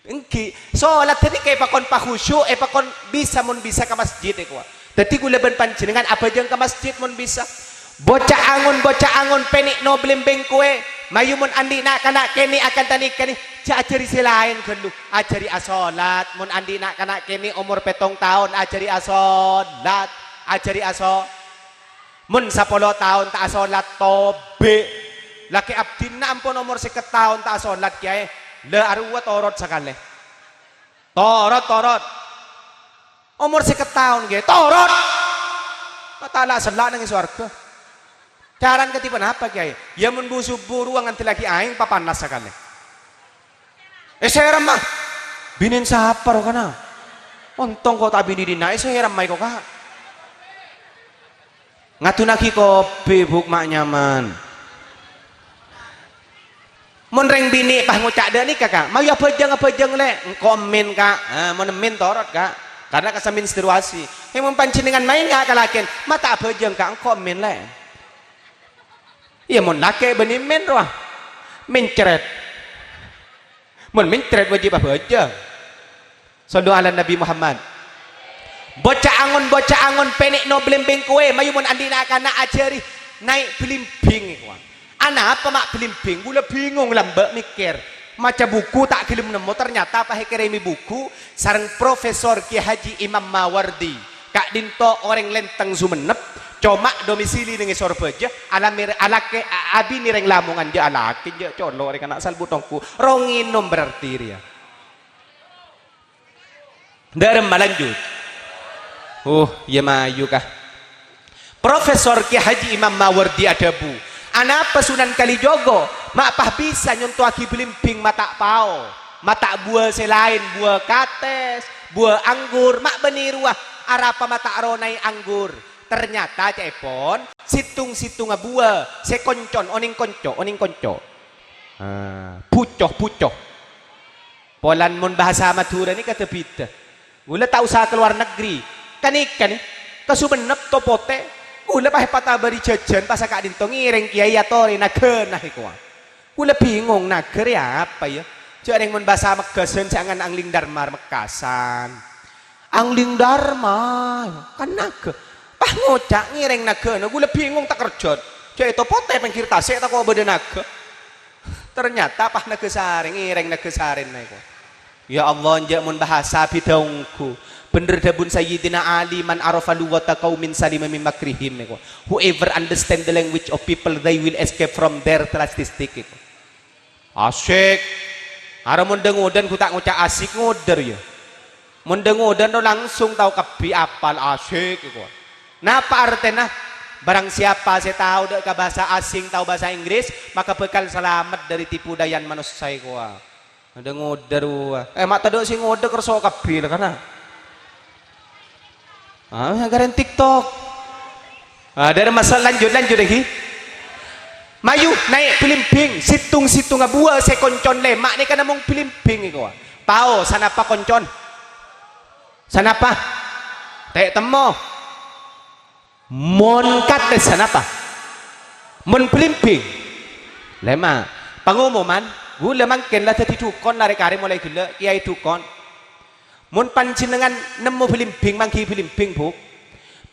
Èngghi, solat ghânèka èpakon pakhusyuk, èpakon bisa mon bisa ka masjid, èkowa. Dhâddhi ghulâ bân panjhennengngan abhâjâng ka masjid mon bisa. Bocah angon, bocah angon pènè' no-, blimbing kowè. Mayu mon andi' na'-kana' kènè' akantha nèka nè, jhâ' ajhâri sè laèn ghâllu. Ajhâri asolat. Mon andi' na'-kana' kènè' omor pèttong taon, ajhâri asolat. Ajhâri aso-, Mon sapolo taon ta' asolat, tobè. Lakè abdhina ampon omor sèket taon ta' asolat, Kèyaè. Lè arowa torot sakalè. Torot, torot. Omor sèket taon, Kèyaè. Torot. Matala sella neng sowarghâ. Carana kadhi ponapa, Kèyaè? Ya mon bu-subu rowa ngandellaghi aèng papanas sakalè. Èsèrèm, ah. Binèn sapa rowa kana? Ontong ko' ta' binè dinna', èsèrèm aè ko', Ka'. Ngaddhunnaghi kopi, Bu', ma' nyaman. Mon rèng binè' pas ngoca' dâ' nèka, Ka', mayu abhâjâng, abhâjâng, Lè'. Engko' emmèn, Ka'. Ah, mon emmèn torot, Ka'. Karna kassa menstruasi. He, mon panjhennengngan maèn, Ka', ka lakèn, ma' ta' abhâjâng, Ka', engko' emmèn, Lè'. Iyâ, mon lakè' bânnè emmèn rowa. Mencret. Mon mencret wajib abhâjâng. Shallu ala Nabi Muhammad. Bocah angon, bocah angon pènè' no-, blimbing kowè, mayu mon andi' na'-kana' ajhâri naè' blimbing, èkowa. Anapa ma' blimbing? Ghulâ bingung lambâ' mèkkèr. Maca buku ta' ghellem nemmo, ternyata pas èkèrèmè buku sareng Profesor Kiai Haji Imam Mawardi. Ka'dinto orèng Lenteng Songennep, coma domisili neng è Sorbhâjâ, alamè-, alakè-, a-, abinè rèng Lamongan, jâ' alakè, jâ' colo' rèng ana' salbu tongku. Rong ngènom berarti rèya. Dâremma lanjut. Oh, iyâ mayu, Ka'. Profesor Kiai Haji Imam Mawardi adhâbu, "Anapa Sunan Kalijogo ma' pas bisa nyontowaghi blimbing ma' ta' pao, ma' ta' buwâ sè laèn, buwâ katès, buwâ anggur, ma' bânnè rowa, arapa ma' ta' ro naè' anggur?" Ternyata, ca'èpon, sèttong-sèttongnga buwâ sè koncon, onèng konco, onèng konco. Ah, buco, buco. Polana mon bhâsa Madhurâ nèka bhidhâ. Ghulâ ta' osa ka lowar negri. Ka nèka nè, ka Songennep to Potè. Ghulâ pas èpatabâri jhâjhân pas ka'dinto ngèrèng kèyaè atorè naghâna èkowa. Ghulâ bingung, naghâ rèya apa, yâ? Jhâ' rèng mon bhâsa Megghâsân sè angan Angling Dharma Mekkasân. Angling Dharma, kan naghâ. Pas ngoca' ngèrèng naghâna, ghulâ bingung takerjhât. Jhâ' è to Potè pèngghir tasè' tako' bâdâ naghâ. Ternyata pas Naghâsarè, ngèrèng Naghâsarèna èkowa. Ya Allah, enjâ' mon bhâsa bhidhâ ongghu. Bhender dhâbuna Sayyidina Ali, "Man arafa lughata qaumin salima min makrihim," èkowa. "Whoever understand the language of people, they will escape from their statistic," èkowa. Asyik. Ara mon dâ-ngodâ ghu ta' ngoca' asyik ngodâ, yâ. Mon dâ-ngodâ rowa langsung tao kabbhi apal asyik, èkowa. Napa artèna? Barang siapa sè tao dâ' ka bhâsa asing, tao bhâsa Inggris, maka bhâkal salamet dâri tipu dayan manossa, èkowa. Dâ-ngodâ rowa. Eh, ma' tadâ' sè ngodâ kerso kabbhi la kana. Ah, ngarèn TikTok. Ah, dâri masa lanjut, lanjut lagi. Mayu, naè' blimbing, sèttong-sèttongnga buwâ sè koncon lèma' nèka namong blimbing èkowa. Pao, sanapa koncon? Sanapa? Tè' temmo. Mon katès sanapa? Mon blimbing? Lèma'. Pangomoman, ghulâ mangkèn la dhâddhi dhukon, la rè-karè molaè ghellâ', kèyaè dhukon. Mon panjhennengngan nemmo blimbing, mangghi blimbing, Bu'.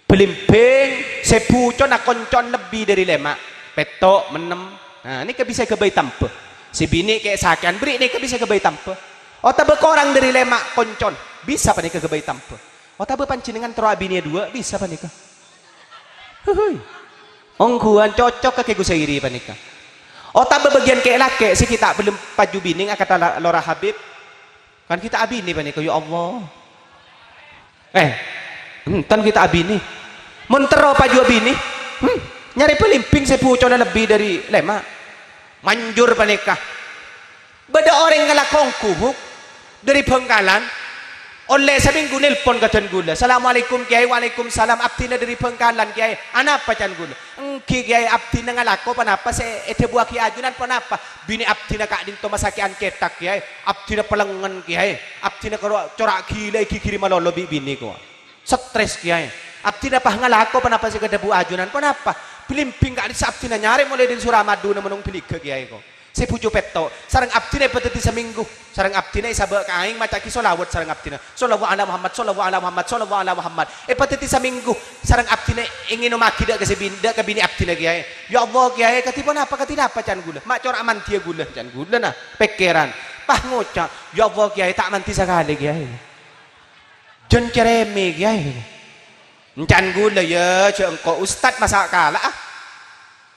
Blimbing sè bucona koncon lebbi dâri lèma', pètto', mennèm. Nah, nèka bisa èghâbây tambâ. Sè binè' kè' sakè'an, bâri' nèka bisa ghâbây tamba. Otabâ korang dâri lèma' koncon, bisa panèka ghâbây tamba. Otabâ panjhennengngan terro abinèa duwâ', bisa panèka. Huhuy. Ongghuwân cocok ka Kè Kusairi panèka. Otabâ bâgiyân kè' lakè' sè ghi' ta' bellem paju binèng akantha la-, Lora Habib. Kan ghi' ta' abinè panèka, ya Allah. Eh, enten ghi' ta' abinè. Mon terro paju abinè, hmm, nyarè bâlimbing sè bucona lebbi dâri lèma'. Manjur panèka. Bâdâ orèng ngalako ongghu, Bu, dâri Bhângkalan, ollè samènggu nèlpon ka dân ghulâ, "Assalamualaikum, Kèyaè." "Waalaikumsalam, abdhina dâri Bhângkalan, Kèyaè. Anapa can ghulâ?" "Èngghi, Kèyaè, abdhina ngalako ponapa sè èdhâbuwâghi ajunan ponapa? Binè abdhina ka'dinto masakè'an cèthak, Kèyaè. Abdhina pellengngen, Kèyaè. Abdhina karo cora' ghilâ èghighiri malolo bi' binè, ko'. Stres, Kèyaè. Abdhina pas ngalako ponapa sè èdhâbu ajunan ponapa? Bâlimbing ka'dissa' abdhina nyarè molaè dâri Suramaduna mennong Bhâligghâ, Kèyaè, ko'." Sè bhuju pètto', sareng abdhina èpadhâddhi samènggu. Sareng abdhina èsabâ' ka aèng maca'aghi sholawat sareng abdhina. "Shallallahu ala Muhammad, shallallahu ala Muhammad, shallallahu ala Muhammad." Èpadhâddhi samènggu, sareng abdhina èngènommaghi dâ' ka sè bin-, dâ' ka binè abdhina, Kèyaè. "Ya Allah, Kèyaè, kadhi ponapa, kadhi napa can ghulâ? Ma' cora' mandhiyâ ghulâ can ghulâ, nah." Pèkkèran. Pas ngoca', "Ya Allah, Kèyaè, ta' mandhi sakalè, Kèyaè. Jhân cèrèmè, Kèyaè." "Can ghulâ, yâ, jhâ' engko' ustad masa' kala'a."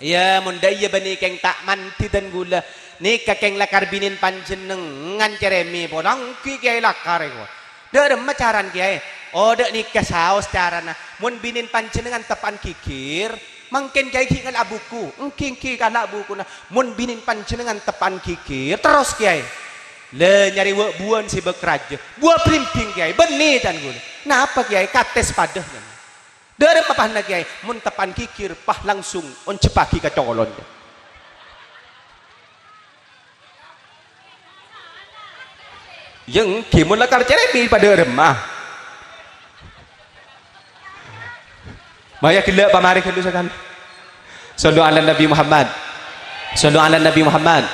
"Iyâ, mon dâ' iyâ bânnè kèng ta' mandhi dân ghulâ. Nèka kèng lakar binèn panjhennengngan cèrèmè polong ghi' Kèyaè lakar èko." "Dâ' remma carana, Kèyaè?" "Oh, dâ' nèka saos carana. Mon binèn panjhennengngan teppa'an ghighir, mangkèn Kèyaè ghi' ngala'a buku." "Èngghi, èngghi, kala'a bukuna." "Mon binèn panjhennengngan teppa'an ghighir, terros, Kèyaè?" "La nyarè wâ'-buwâ'ân sè bâk rajâ." "Buwâ bâlimbing, Kèyaè?" "Bânnè, can ghulâ." "Napa, Kèyaè?" "Katès padâ." "Dâ' remma pahna, Kèyaè?" "Mon teppa'an ghighir, pas langsung onjhebbhâghi ka colon." "Yâ èngghi, mon lakar cèrèmè padâ remma." Maya ghellâ' pamarè ghâllu sakalè. Shallu ala Nabi Muhammad. Shallu ala Nabi Muhammad.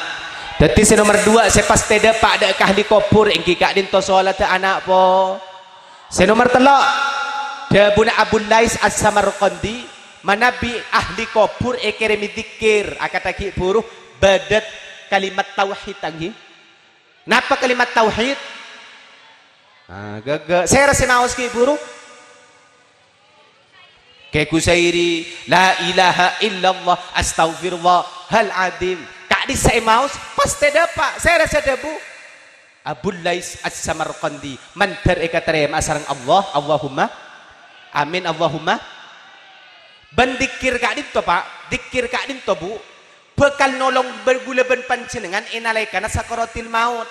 Dâddhi sè nomer duwâ' sè pastè dâpa' dâ' ka ahli kobhur èngghi ka'dinto sholatta ana' po-, Sè nomer tello', dhâbuna Abul Lais As-Samarqandi, manabi ahli kobhur èkèrèmè dhikkir, akantha ghi' bhuru bâdât kalimat tauhid, èngghi. Napa kalimat tauhid? Ah, ghâghâ. Sèra sè maos ghi' bhuru? Kè Kusairi, "La ilaha illallah, astaghfirullahal adzim." Ka'dissa' èmaos, pastè dâpa'. Sèra sè dhâbu? Abul Lais As-Samarqandi. Mandhâr èkatarèma'a sareng Allah. Allahumma amin, Allahumma. Bân dhikkir ka'dinto, Pa'. Dhikkir ka'dinto, Bu. Bhâkal nolong bân ghulâ bân panjhennengngan è nalèkana sakaratil maut.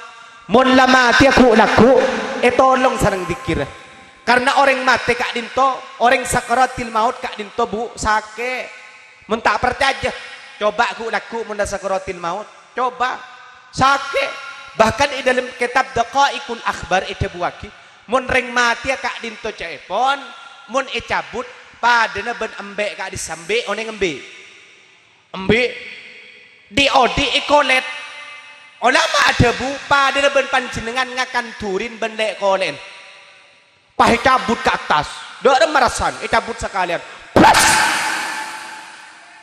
Mon la matèya ghu'-lagghu', ètolong sareng dhikkirra. Karna orèng matè ka'dinto, orèng sakaratil maut ka'dinto, Bu, sakè'. Mon ta' parcajâ, coba ghu'-lagghu' mon la sakaratil maut. Coba. Sakè'. Bahkan è dâlem kètab Daqaiqul Akhbar èdhâbuwâghi, mon rèng matèya ka'dinto ca'èpon, mon ècabut, padâna bân embi' ka'dissa', embi', onèng embi'. Embi', dhi'-odhi' èkolèt. Olama adhâbu, "Padâna bân panjhennengngan ngakan dhurin bân lè'-kolè'en." Pas ècabut ka attas. Dâ' remma rassana, ècabut sakalèyan. Blas!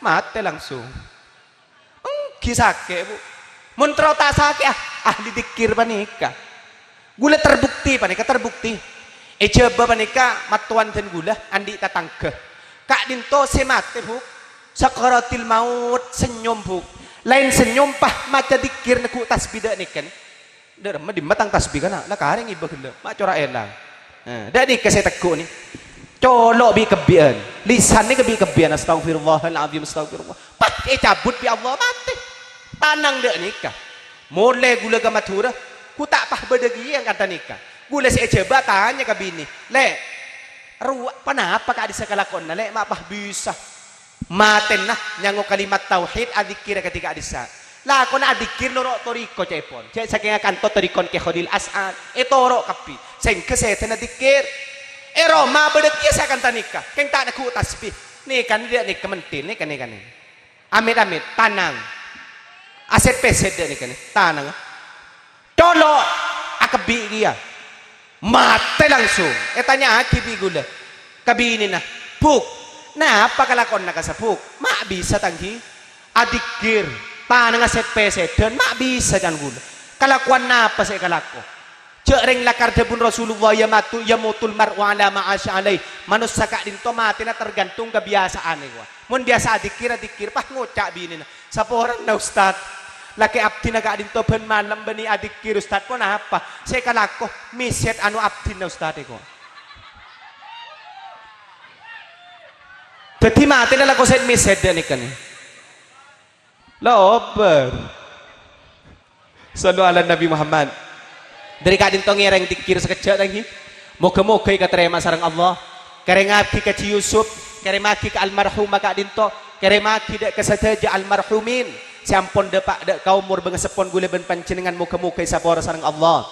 Matè langsung. Èngghi sakè', Bu. Mon terro ta' sakè', ah, ahli dhikkir panèka. Ghulâ terbukti panèka, terbukti. È Jhâbâ panèka mattowan dân ghulâ, andi' tatangghâ. Ka'dinto sè matè, Bu. Sakaratil maut, senyum, Bu. Laèn senyum, pas maca dhikkir, neggu' tasbih dâ' nèka, nè. Dâ' remma dimma tang tasbih, kana'? La karè ngibâ ghellâ', ma' cora' èlang. Nah, dâ' nèka sè tegghu', nè. Colo' bi' kebbhi'ân. Lisan nèka bi' kebbhi'ân, "Astagfirullahaladzim, astagfirullah." Pas ècabut bi' Allah, matè. Tanang dâ' nèka. Molè ghulâ ka Madhurâ, ghu ta' pas bâdâ kèya kantha nèka. Ghulâ sè è Jhâbâ atanya ka binè, "Lè', rowa ponapa ka'dissa' kalakowanna, Lè', ma' pas bisa matèna nyango kalimat tauhid, adzikkir akadhi ka'dissa'?" Lakona adzikkir noro' toriko ca'èpon. Jhâ' sakènga kanto torikon Kè Kholil As'ad. Ètoro' kabbhi. Sèngghâ sèdhâna dzikkir. È roma bâdâ kèya sè akantha nèka. Kèng ta' neggu' tasbih. Nèka nè, nèka mentè, nèka, nèka, nè. Amit-amit, tanang. Asèt-pèsèt dâ' nèka, nè. Tanang. Colo', akebbhi' kèya. Matè langsung. Ètanya'aghi bi' ghulâ ka binèna, "Buk, napa kalakowanna kassa', Buk? Ma' bisa tangghâ adzikkir, Tanangnga sèt-pèsèdhân, ma' bisa can ghulâ. Kalakowan napa sè èkalako? Jhâ' rèng lakar dhâbuna Rasulullah, "Yamatu-, yamutul mar'u ala ma asya alaih." Manossa ka'dinto matèna tergantung kabiyasa'anna, kowa. Mon biyasa adzikkir, adzikkir, pas ngoca' binèna, "Saporana, Ustad. Lakè abdhina ka'dinto bân malem bânnè adzikkir, Ustad. Ponapa sè èkalako? Mèsèt anu abdhina, Ustad, èko." Dhâddhi matèna lako sèt-mèsèt dhâ' nèka nè. Lobâr. Shallu ala Nabi Muhammad. Dhâri ka'dinto ngèrèng dzikkir sakejjhâ', ta' ènggi? Moghâ-moghâ èkatarèma sareng Allah. Kèrèngngaghi Kaji Yusuf, kèrèngngaghi ka almarhumah ka'dinto, kèrèngngaghi dhâ' ka sadhâjâ almarhumin sè ampon dhâpa' dhâ' ka omor bângaseppon ghulâ bân panjhennengngan, moghâ-moghâ èsapora sareng Allah.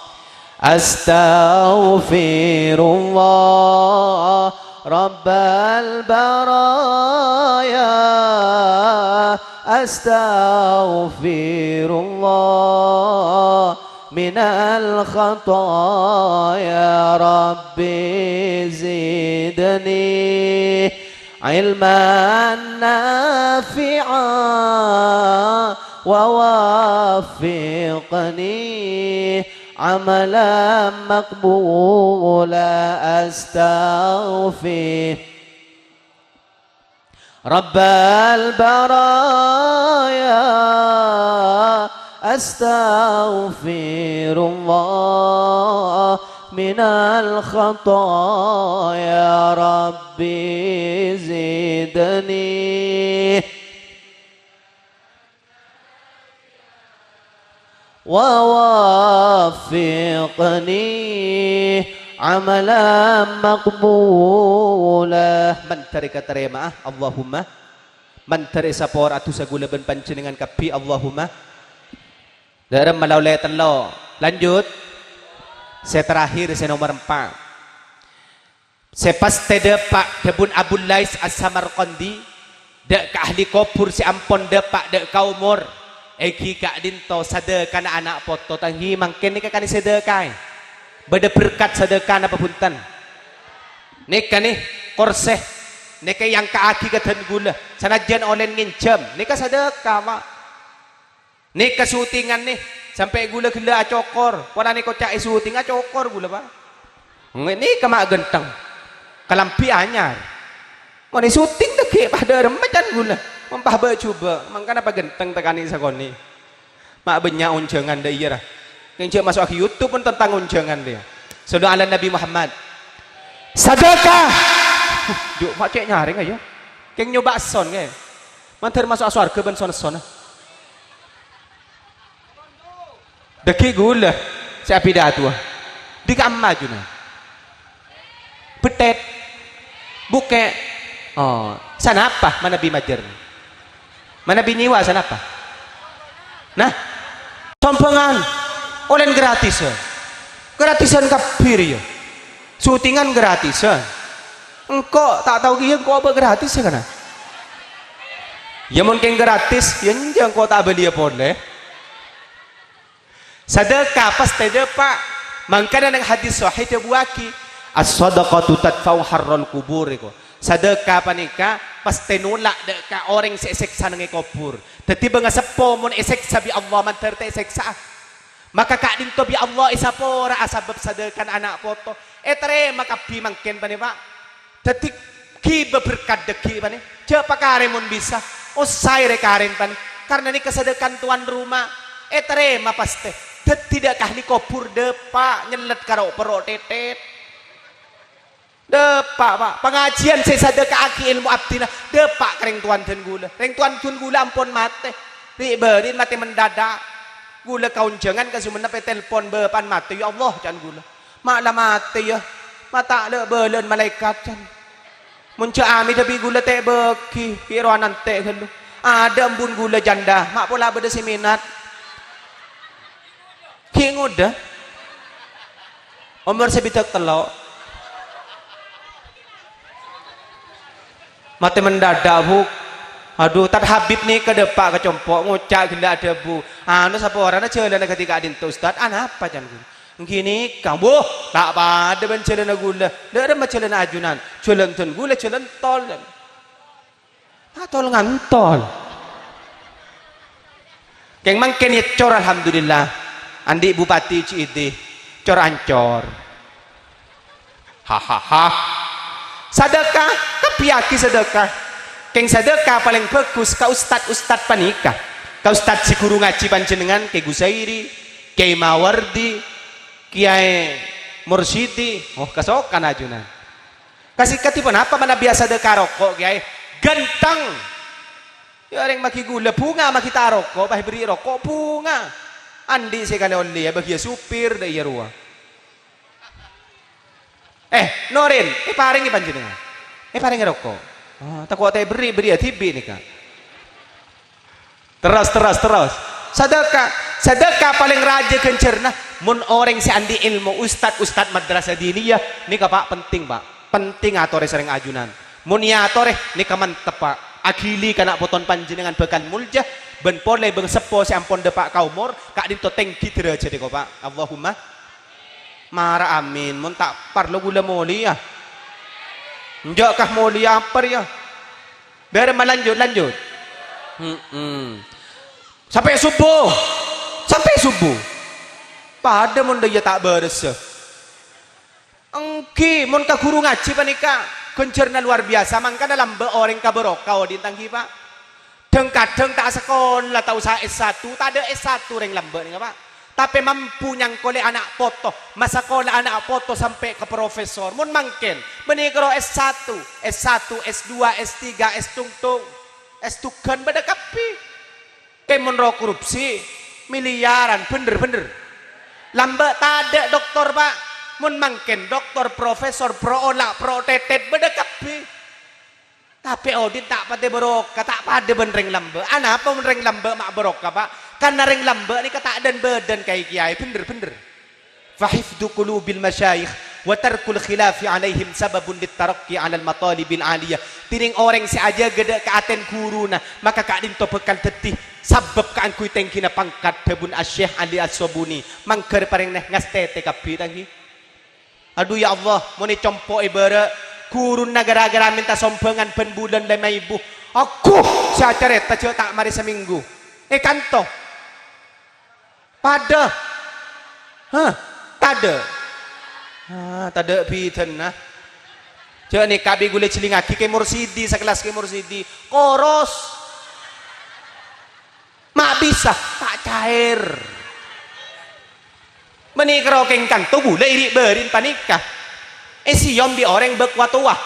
Astaghfirullah Rabbal baraya, astaghfirullah minal khataya, Rabbi zidni ilman nafi'a wa waffiqni amalan maqbula, astaghfir Rabbal baraya, astaghfirullah minal khataya, Rabbi zidni wa waffiqni amalan maqbula. Mandhâr èkatarèma'a, Allahumma. Mandhâr èsapora dhusa ghulâ bân panjhennengngan kabbhi, Allahumma. Dhârem malaolè tello'. Lanjut. Sè terakhir, sè nomer empa'. Sè pastè dhâpa', dhâbuna Abu Lais As-Samarqandi, dhâ' ka ahli kobhur sè ampon dhâpa' dhâ' ka omor, ènggi ka'dinto sadhâkana ana' poto, ta' ènggi mangkèn nèka kanè sadhâkaè. Bâdâ berkat sadhâkana apa bhunten? Nèka nè, korsè, nèka èangka'aghi ka dân ghulâ, sanajjân ollèna ngènjhâm, nèka sadhâka, Pa'. Nèka syutingan nè, sampè' ghulâ ghellâ' acokor. Polana nèka ca'na syuting acokor ghulâ, Pa'. Nge-, nèka ma' ghântheng. Kalambhi anyar. Mon èsyuting dhâggi' pas dhâremma can ghulâ. Mon pas bâ-jhubâ', mangkana paghântheng tekanè sakonè'. Ma' bânnya' onjhângan dhâ' iyâ, ra. Kèng jhâ' maso'aghi YouTube pon tentang onjhângan dhâ' iyâ. Shallu ala Nabi Muhammad. Sadhâka. Dhu, ma' cè' nyarèng, ayo. Kèng nyoba' son, kè. Mandhâr maso'a sowarghâ bân son-essona. Dhâggi' ghulâ sè abidatowa. Dhi' ka'emma ajuna. Bethèt. Bukè'. Oh, sanapa manabi majâr? Manabi nyèwa sanapa? Nah, sombhângan. Ollèna gratisan. Gratisan kabbhi rèya. Syutingan gratisan. Engko' ta' tao kèya engko' abâ' gratis, ya, kana? Ya, mon kèng gratis, ya, enjâ' engko' ta' abâliyâ polè. Sadhâka pastè dhâpa'. Mangkana neng hadis sahih dhâbuwaghi, "As-shadaqatu tadfa'u harral kubur," èko. Sadhâka panèka pastè nolak dhâ' ka orèng sè èsèksa neng è kobhur. Dhâddhi, bângaseppo mon èsèksa bi' Allah mandhâr ta' èsèksa'a. Maka ka'dinto bi' Allah èsapora'a sabâb sadhâkana ana' poto. Ètarèma kabbhi mangkèn, panè, Pa'. Dhâddhi, ghibâ berkat dhâggi', panè. Jhâ' pakarè mon bisa. Osaè rè-karèn, panè. Karna nèka sadhâkana towan roma. Ètarèma pastè. Dhâddhi, dhâ' ka ahli kobhur dhâpa', nyellèt ka ro'-, pèro' tètèt. Dhâpa', Pa'. Pangajiyân sè èsadhâkaaghi èlmo abdhina, dhâpa' ka rèng towan dân ghulâ. Rèng towan dân ghulâ ampon matè. Ri'-bâri'na matè mendadak. Ghulâ ka onjhângan ka Sumenep ètelpon, "Bapa'na matè, ya Allah," can ghulâ. "Ma' la matè, ya? Ma' ta' lè'-bâlâ'ân malaèkat," can. "Mon jhâ' amèdhâ bi' ghulâ tè' bâgi, ghi' rowa nantè' ghâllu. Adâ' embun ghulâ jhândhâ, ma' pola bâdâ sè mènat." Ghi' ngodâ. Omor sabidhâk tello'. Matè mendadak, Bu. Adhu, Tad Habib nèka dhâpa' ka compo', ngoca' ghellâ' adhâbu, "Anu, saporana jhâlâna ghâdhi ka'dinto, Ustad?" "Anapa, can ghulâ?" "Èngghi nèka." "Wuh, ta' padâ bân jhâlâna ghulâ. Dhâ' remma jhâlâna ajunan?" "Jhâlân dân ghulâ, jhâlân tol, can." Atol ngantol. Kèng mangkèn ècor, alhamdulillah. Andi' bupati cè' èdhi, cor-ancor. Hahaha. Sadhâka, kabbhiyâghi sadhâka. Kèng sadhâka palèng bhâghus ka ustad-ustad panèka. Ka ustad sè ghuru ngajhi panjhennengngan, Kè Gusairi, Kèyaè Mawardi, Kèyaè Mursidi. Oh, kasokan ajunan. Kasè kadhi ponapa manabi asadhâka roko', Kèyaè? Ghântheng. Yâ, orèng maghi ghulâ bhunga, maghi ta' roko', pas èberri' roko' bhunga. Andi' sè kalè ollè, yâ, bâgiyâ supir, dâ' iyâ rowa. Eh, Norin, èparèngè panjhennengngan. Èparèngè roko'. Ah, tako' ta' èberri', berri'â dhibi' nèka. Terros, terros, terros. Sadhâka, sadhâka palèng rajâ ghânjhârânna. Mon orèng sè andi' èlmo, ustad-ustad madrasah diniyah, nèka, Pa', penting, Pa'. Penting atorè sareng ajunan. Mon èyatorè, nèka mantep, Pa'. Aghili ka na' potona panjhennengngan bhâkal molja, bân polè bân seppo sè ampon dâpa' ka omor, ka'dinto tèngghi dârâjhâddhâ, Pa'. Allahumma. Mara amin, mon ta' parlo ghulâ molèya. Enjâ' ka molèya apa rèya? Bârâmma lanjut, lanjut. Mm-mm. Sampè' subuh. Sampè' subuh. Padâ mon dâ' iyâ ta' bârâssa. Èngghi, mon ka ghuru ngajhi panèka, ghânjhârânna lowar biyasa, mangkana lambâ' orèng ka barokah odi' tang ghi, Pa'. Dhâng-kadhâng ta' sakola, ta' osa S satu, tadâ' S satu rèng lambâ' nèka, Pa'. Tapè mampu nyangkolè ana' poto, masakola ana' poto sampè' ka profesor. Mon mangkèn, bânnè karo S satu, S satu, S dua, S tiga, S tungtung, S tughân bâdâ kabbhi. Kèng mon ro korupsi, miliyaran, bhender-bhender. Lambâ' tadâ' doktor, Pa'. Mon mangkèn, doktor, profesor, pro ola', pro tetet, bâdâ kabbhi. Tapè odi' ta' patè barokah, ta' padâ bân rèng lambâ'. Anapa mon rèng lambâ' ma' barokah, Pa'? Karna rèng lambâ' nèka ta' dân-bâdân ka kèyaè, bhender-bhender. Fa hifdzu qulubil masyayikh wa tarkul khilafi 'alaihim sababun lit taraqqi 'alal matalibil 'aliyah. Dhinèng orèng sè ajâgâ dâ' ka atèn ghuruna, maka ka'dinto bhâkal dhâddhi sabâb kaangghuy tèngghina pangkat, dhâbuna Asy-Syaikh Ali As-Sabuni. Mangghâr parèngna ngastètè kabbhi, ta' ghi? Adhu, ya Allah, mon è compo' è bârâ', ghuruna ghârâ-ghârâ mènta sombhângan bân bulân lèma èbu. Agghu, sè acarèta jâ' ta' marè samènggu. È kanto. Padâ. Hah? Tadâ'. Ah, tadâ' bhidhâna. Jâ' nèka bi' ghulâ jhilingngaghi Kè Mursidi, sakellas Kè Mursidi. Koros. Ma' bisa, ta' caèr. Mènè karo kèng kanto ghulâ ri'-bâri'na panèka. Èsèyom bi' orèng bâk wa-towa.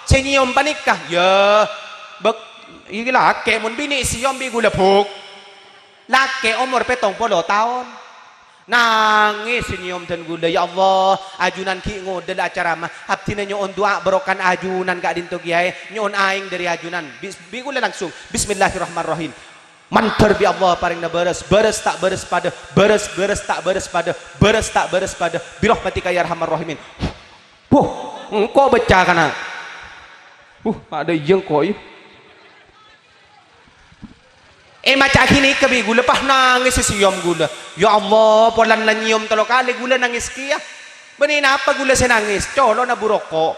Sè nyèyom panèka, yâ, bâk, iki lakè', mon binè' èsèyom bi' ghulâ buk. Lakè' omor pèttong polo taon. Nangès sè nyèyom dân ghulâ, "Ya Allah, ajunan ghi' ngodâ la acara ma. Abdhina nyo'on du'a barokana ajunan ka'dinto kèyaè. Nyo'on aèng dâri ajunan." Bis-, bi' ghulâ langsung, "Bismillahirrahmanirrahim. Mandhâr bi' Allah parèngna bârâs, bârâs ta' bârâs padâ, bârâs, bârâs ta' bârâs padâ, bârâs ta' bârâs padâ, birahmatika ya arhamar rahimin." Buh, engko' bâca kana'. Buh, adâ' iyâ engko', iyâ. È maca ghânèka bi' ghulâ pas nangès sè sèyom ghulâ. "Ya Allah, polana nyèyom tello kalè ghulâ nangès kèya." "Bânnè napa ghulâ sè nangès?" "Colo'na bu roko'."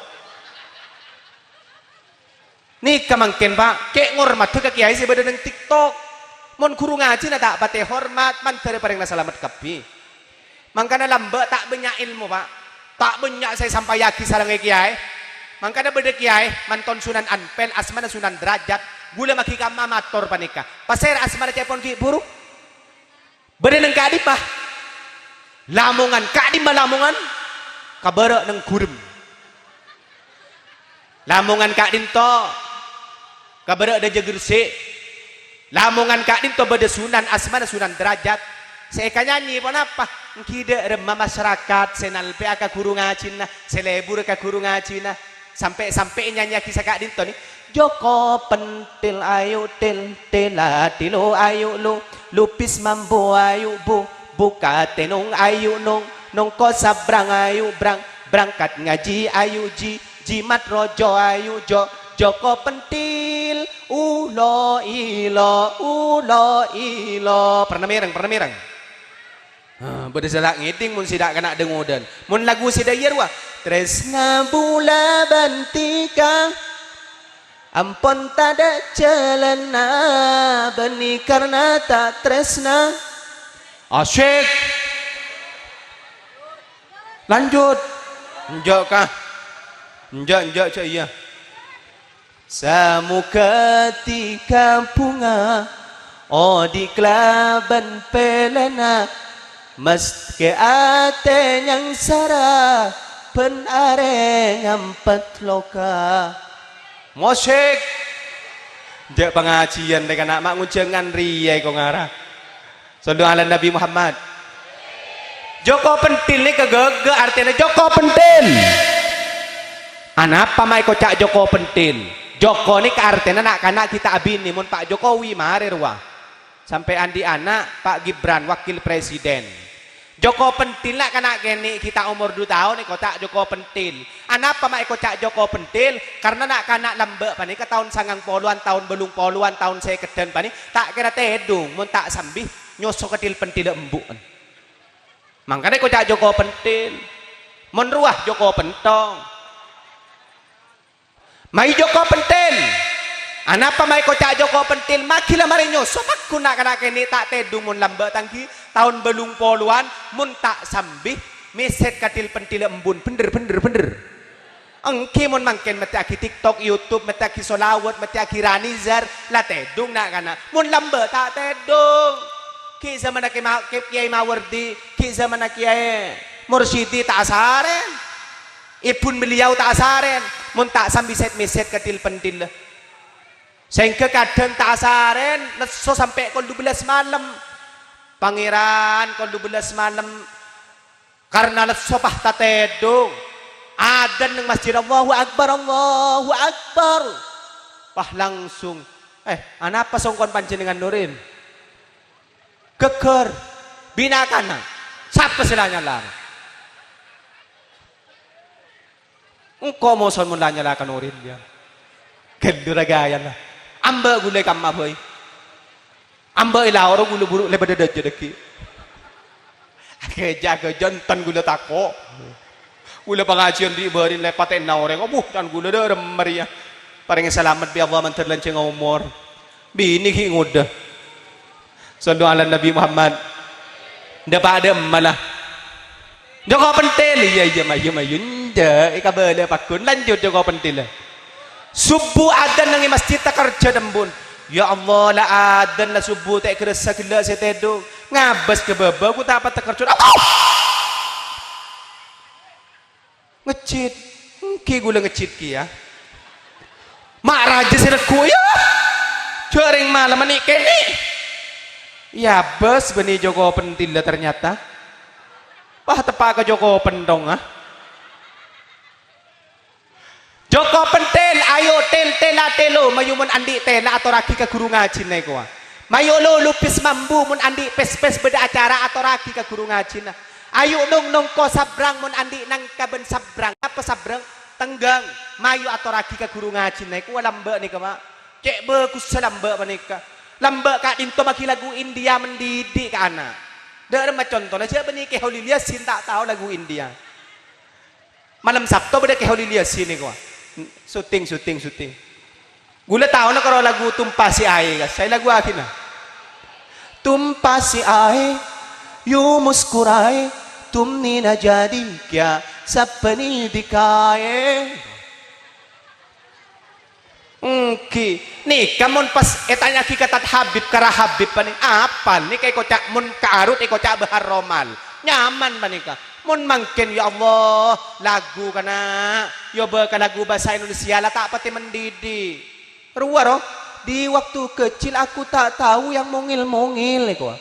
Nèka mangkèn, Pa', kè' ngormadhâ ka kèyaè sè bâdâ neng TikTok. Mon ghuru ngajhina ta' patè hormat, mandhâr parèngna salamet kabbhi. Mangkana lambâ' ta' bânnya' èlmo, Pa'. Ta' bânnya' sè èsampayaghi sareng kèyaè. Mangkana bâdâ kèyaè, manton Sunan Ampel, asmana Sunan Derajat. Ghulâ maghi kamma mator panèka. Pasèra asmana ca'èpon ghi' bhuru? Bâdâ neng ka'dimma? Lamongan. Ka'dimma Lamongan? Ka bârâ' neng Gurem. Lamongan ka'dinto, ka bârâ' dâjâ Gersik. Lamongan ka'dinto bâdâ Sunan, asmana Sunan Derajat. Sè èkanyanyi ponapa? Èngghi dâ' remma masyarakat sè nalpè'a ka ghuru ngajhina, sè lebur ka ghuru ngajhina. Sampè'-sampè' ènyanyiyaghi saka'dinto nè. Joko pentil ayu til, tila tilu ayu lu, lupis mambu ayu bu, buka tenung ayu nung, nungko sabrang ayu brang, berangkat ngaji ayu ji, jimat rojo ayu jo, joko pentil, ulo ilo, ulo ilo. Pernah mèreng, pernah mèreng. Ah, bâdâ sè ta' ngèdhing mon sè ta' kèna dângodân. Mon lagu sè dâ' iyâ rowa, "Tresna bula bantika." Ampon tadâ' jhâlânna, bânnè karna ta' trèsna. Asyik. Lanjut. Enjâ', Ka. Enjâ', enjâ', jâ' iyâ. Samoghâ dhika bhunga, odi' kalabân pèlèna, maskè atè nyangsara, bân arè ngampet loka. Mosik. Jâ' pangajiyân, rè, kana' ma' ngonjhângan rèya èko ngara. Shallu ala Nabi Muhammad. Joko pentil nèka ghâghâ artèna Joko pentil. Anapa ma' èkoca' Joko pentil? Joko nèka artèna na'-kana' ghi' ta' abinè mon Pa' Jokowi marè rowa. Sampè' andi' ana', Pa' Gibran, wakil presiden. Joko pentil na'-kana' kènè' ghi' ta' omor du taon èkoca' Joko pentil. Anapa ma' èkoca' Joko pentil? Karna na'-kana' lambâ' panèka taon sangang polowan, taon bâllung polowan, taon sèkèdhân panè ta' kèra tèdung mon ta' sambi nyoso ka dhil-pentilla embu'en. Mangkana èkoca' Joko pentil. Mon rowa Joko pentong. Mayu Joko pentil. Anapa mayu èkoca' Joko pentil? Maghi la marè nyoso paggun na'-kana' kènè' ta' tèdung mon lambâ' tangghi taon bâllung polowan, mon ta' sambi mèsèt ka dhil-pentilla embun. Bhendher, bhendher, bhendher. Èngghi mon mangkèn mèttè'aghi TikTok, YouTube, mèttè'aghi sholawat, mèttè'aghi ranizar, la tèdung na'-kana'. Mon lambâ' ta' tèdung. Ghi' zamanna Kè Ma-, Kè-, Kèyaè Mawardi, ghi' zamanna Kèyaè Mursyidi ta' asarèn. Èbhun beliau ta' asarèn, mon ta' sambi sèt-mèsèt ka dhil-pentilla. Sèngghâ kadhâng ta' asarèn, lesso sampè' kol dubellâs malem. Pangèran kol dubellâs malem, karna lesso pas ta' tèdung. Adzan neng masjid, "Allahu Akbar, Allahu Akbar." Pas langsung, "Eh, anapa songkon panjhennengngan, Nurin?" Ghâggâr, bina kana. Sapa sè la nyala? Engko' moso mon la nyala ka Nurin, yâ. Ghâllu ragayana. Ambâ' ghulâ è kamma bhâi. Ambâ' è laor ghulâ buru lèbât dâjâ dhâggi'. Ghâjâ-ghâjâ enten ghulâ tako'. Ghulâ pangajiyân bi' bâri' lèpatèna orèng. Abbhu, can ghulâ dâ' remma rèya. Parèngè salamet bi' Allah mandhâr lanjhângnga omor. Binè ghi' ngodâ. Shallu ala Nabi Muhammad. Dâpa' dâ' emma la. Joko pentil, iyâ, iyâ, mayu, mayu, enjâ', èkabâlâ paggun, lanjut Joko pentil. Subuh adzan neng è masjid takerjhâ tembun. Ya Allah, la adzan la subuh, ta' ghârâssa ghellâ' sè tèdung. Ngabâs ka bâbâ, ghu ta' apa takerjhâ. Ngejjhit. Èngghi ghulâ ngejjhit kèya. Ma' rajâ sè lagghu, yâ. Jhâ' rèng malem nè' kènè'. Yâ, bâs bânnè Joko pentilla ternyata. Wah, teppa' ka Joko pentongnga. Joko pentil, ayo til, tèla tèlo, mayu mon andi' tèla atorraghi ka ghuru ngajhina èkowa. Mayu lolo bis mambu, mon andi' pès-pès bâdâ acara atorraghi ka ghuru ngajhina. Ayu nong-nongko sabrang, mon andi' nangka bân sabrang. Apa sabrang? Tenggang. Mayu atorraghi ka ghuru ngajhina èkowa lambâ' nèka, Pa'. Cè' bhâghussa lambâ' panèka. Lambâ' ka'dinto maghi lagu India mendidik ka ana'. Dâ' remma contona, jhâ' bânnè Kè Holil Yasin ta' tao lagu India. Malem Sabto bâdâ Kè Holil Yasin nèko. Syuting, syuting, syuting. Ghulâ taona karo lagu Tumpa Si Aè, Ka'. Saè lagu akhirna. Tumpa si aè, yu muskuraè, tumni na jadi kya sabbhâni dikaè. Èngghi. Nèka mon pas ètanya'aghi ka Tad Habib, kara Habib panè, apal nèka èkoca' mon ka Arut èkoca' Bahar Romal. Nyaman panèka. Mon mangkèn, ya Allah, lagu kana', yobâ ka lagu bhâsa Indonesia la ta' patè mendidik. Rowa, ro, di waktu kecil aku tak tahu yang mongil-mongil, èkowa.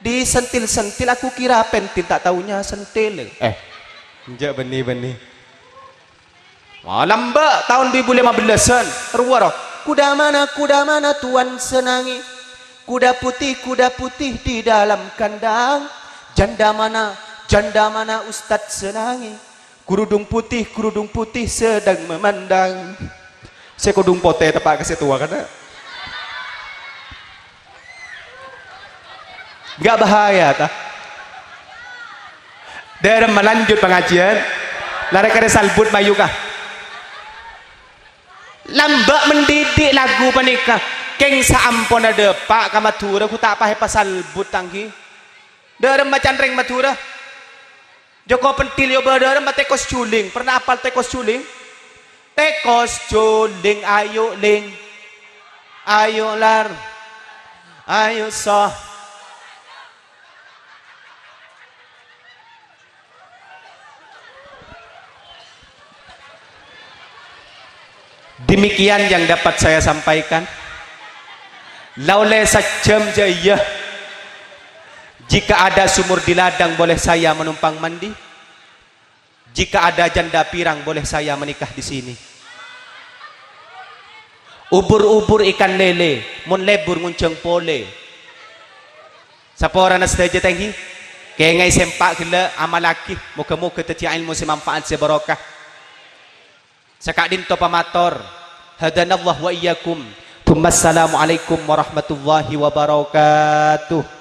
Disentil-sentil aku kira pentil, tak taunya sentil. Eh, enjâ' bânnè-bânnè. Wah, lambâ' taon duwâ èbu lèma bellâsân. Rowa, ro. Kuda mana, kuda mana Tuan senangi? Kuda putih, kuda putih di dalam kandang. Janda mana, janda mana Ustad senangi? Kerudung putih, kerudung putih sedang memandang. Sè kerudung potè teppa' ka sè towa, kana'? Enggak bahaya, ta? Dâremma lanjut pangajiân. Larè karè salbut mayu, Ka'. Lamba' mendidik lagu panèka. Kèng saamponna dâpa' ka Madhurâ, ghu ta' pas èpasalbut, tang ghi. Dâremma can rèng Madhurâ. Joko Pentil yo bâdâ dâremma tèkos juling. Pernah apal tèkos juling? Tèkos juling, ayo ling. Ayo lar. Ayo soh. Demikian yang dapat saya sampaikan. La ollè sajjhâm jâ iyâ. Jika ada sumur di ladang, boleh saya menumpang mandi. Jika ada janda pirang, boleh saya menikah di sini. Ubur-ubur ikan lele, mon lebur ngonjhâng polè. Saporana sadhâjâ, tang ghi. Kèngaè sempa' ghellâ', amallaghi. Moghâ-moghâ dhâddhiyâ èlmo sè manfaat, sè barokah. Saka'dinto pamator. Hadanallah wa iyyakum. Tsumma assalamualaikum warahmatullahi wabarakatuh.